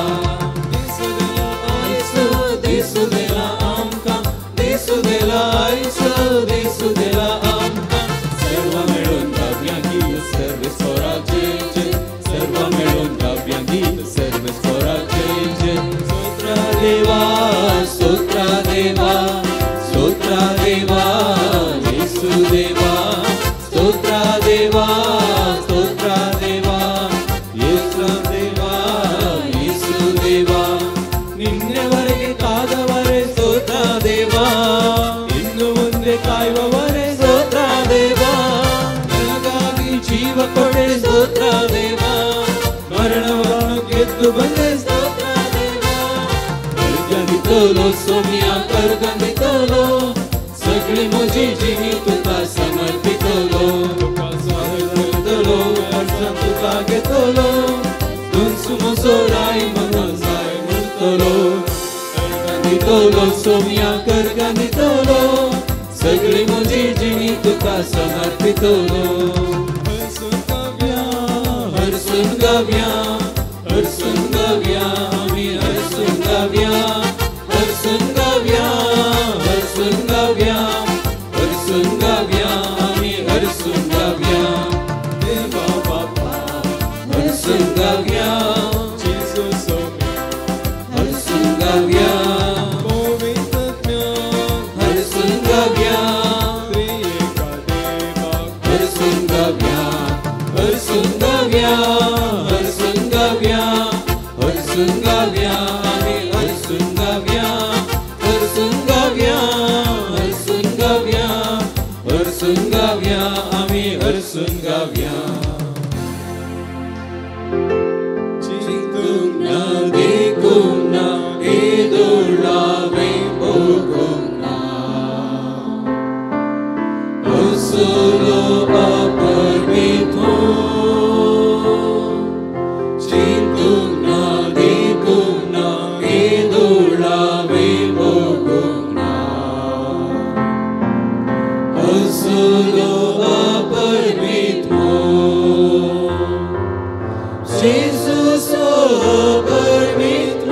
A: Sutra Deva, Sutra Deva, Yesu Deva, Sutra Deva, Sutra Deva, Yesu Deva, Yesu Deva. ನಿನ್ನೆವರೆಗೆ ಕಾದವರೆ ಸ್ತೋತ್ರ ದೇವಾ, ಇನ್ನು ಮುಂದೆ ಕಾಯುವವರೆ ಸ್ತೋತ್ರ ದೇವಾ, ನನಗಾಗಿ ಜೀವ ಕೊಡೆ ಸ್ತೋತ್ರ ದೇವಾ, ಮರಣವನ್ನು ಗೆದ್ದು ಬಂದೆ ಸ್ತೋತ್ರ ದೇವಾ. ಕರ್ಗಂದಿತೋಲೋ ಸೋಮಿಯ ಕರ್ಗಂದಿತೋಲೋ, ಸಗಳಿ सगळी म्हजी जिणी तुका समर्पितलो तुका स्वागत करतलो अर्जान तुका घेतलो तुंच म्हजो राय म्हाका जाय म्हणटलो अर्गां दितलो सोम्याक अर्गां दितलो सगळी म्हजी जिणी तुका समर्पितलो हरसून गाव्या हरसून गाव्या आमी हरसून गाव्या हरसून गाव्या हरसून गाव्या हरसून गाव्या आमी हरसून गाव्या देवा बापा हरसून गाव्या जेजू सोम्या हरसून गाव्या हरसून गाव्या हरसून गाव्या हरसून गाव्या हरसून गाव्या हरसून गाव्या आमी हरसून गाव्या हरसून गाव्या हरसून गाव्या हरसून गाव्या आमी हरसून गाव्या चिंतूंक ना देखूंक ना येदोळावें भोगूंक ना असलो अपरमीत चिंतूंक ना देखूंक ना येदोळावें भोगूंक ना असलो अपरमीत Jesus अपरमीत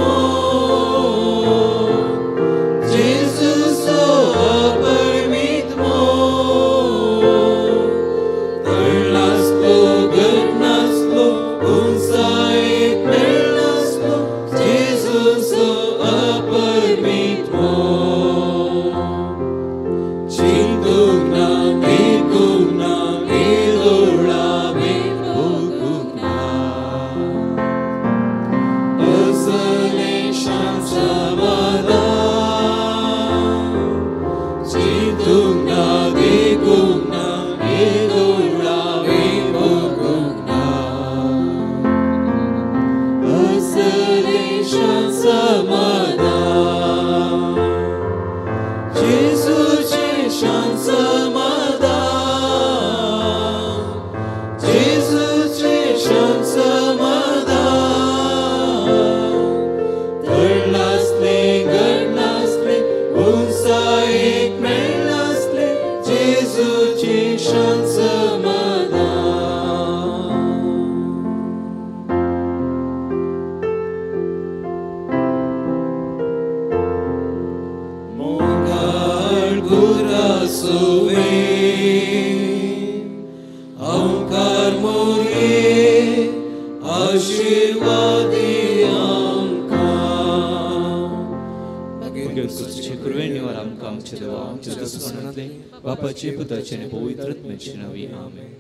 A: Jesus अपरमीत तळनासलो घडनासलो उंचायेक मेळनासलो Jesus अपरमीत चिंतूंक ना देखूंक ना येदोळावें भोगूंक ना असलें शांत समाधान चिंतूंक ना देखूंक ना येदोळावें भोगूंक ना असलें शांत समाधान जेजूचें शांत समाधान जेजूचें शांत समाधान तळनासलें घडनासलें उंचायेक मेळनासलें जेजूचें शांत समाधान. मोगाळ गुरासुवे ओंकार मोरये आशिर्वादी आमकां.
I: मागीर क्रिस्ताचे कृपेन निवार आमकां आमच्या देवा आमच्या जसणांतले बापाचे पुताचे आनी पवित्र आत्म्याचे नांवी आमेन.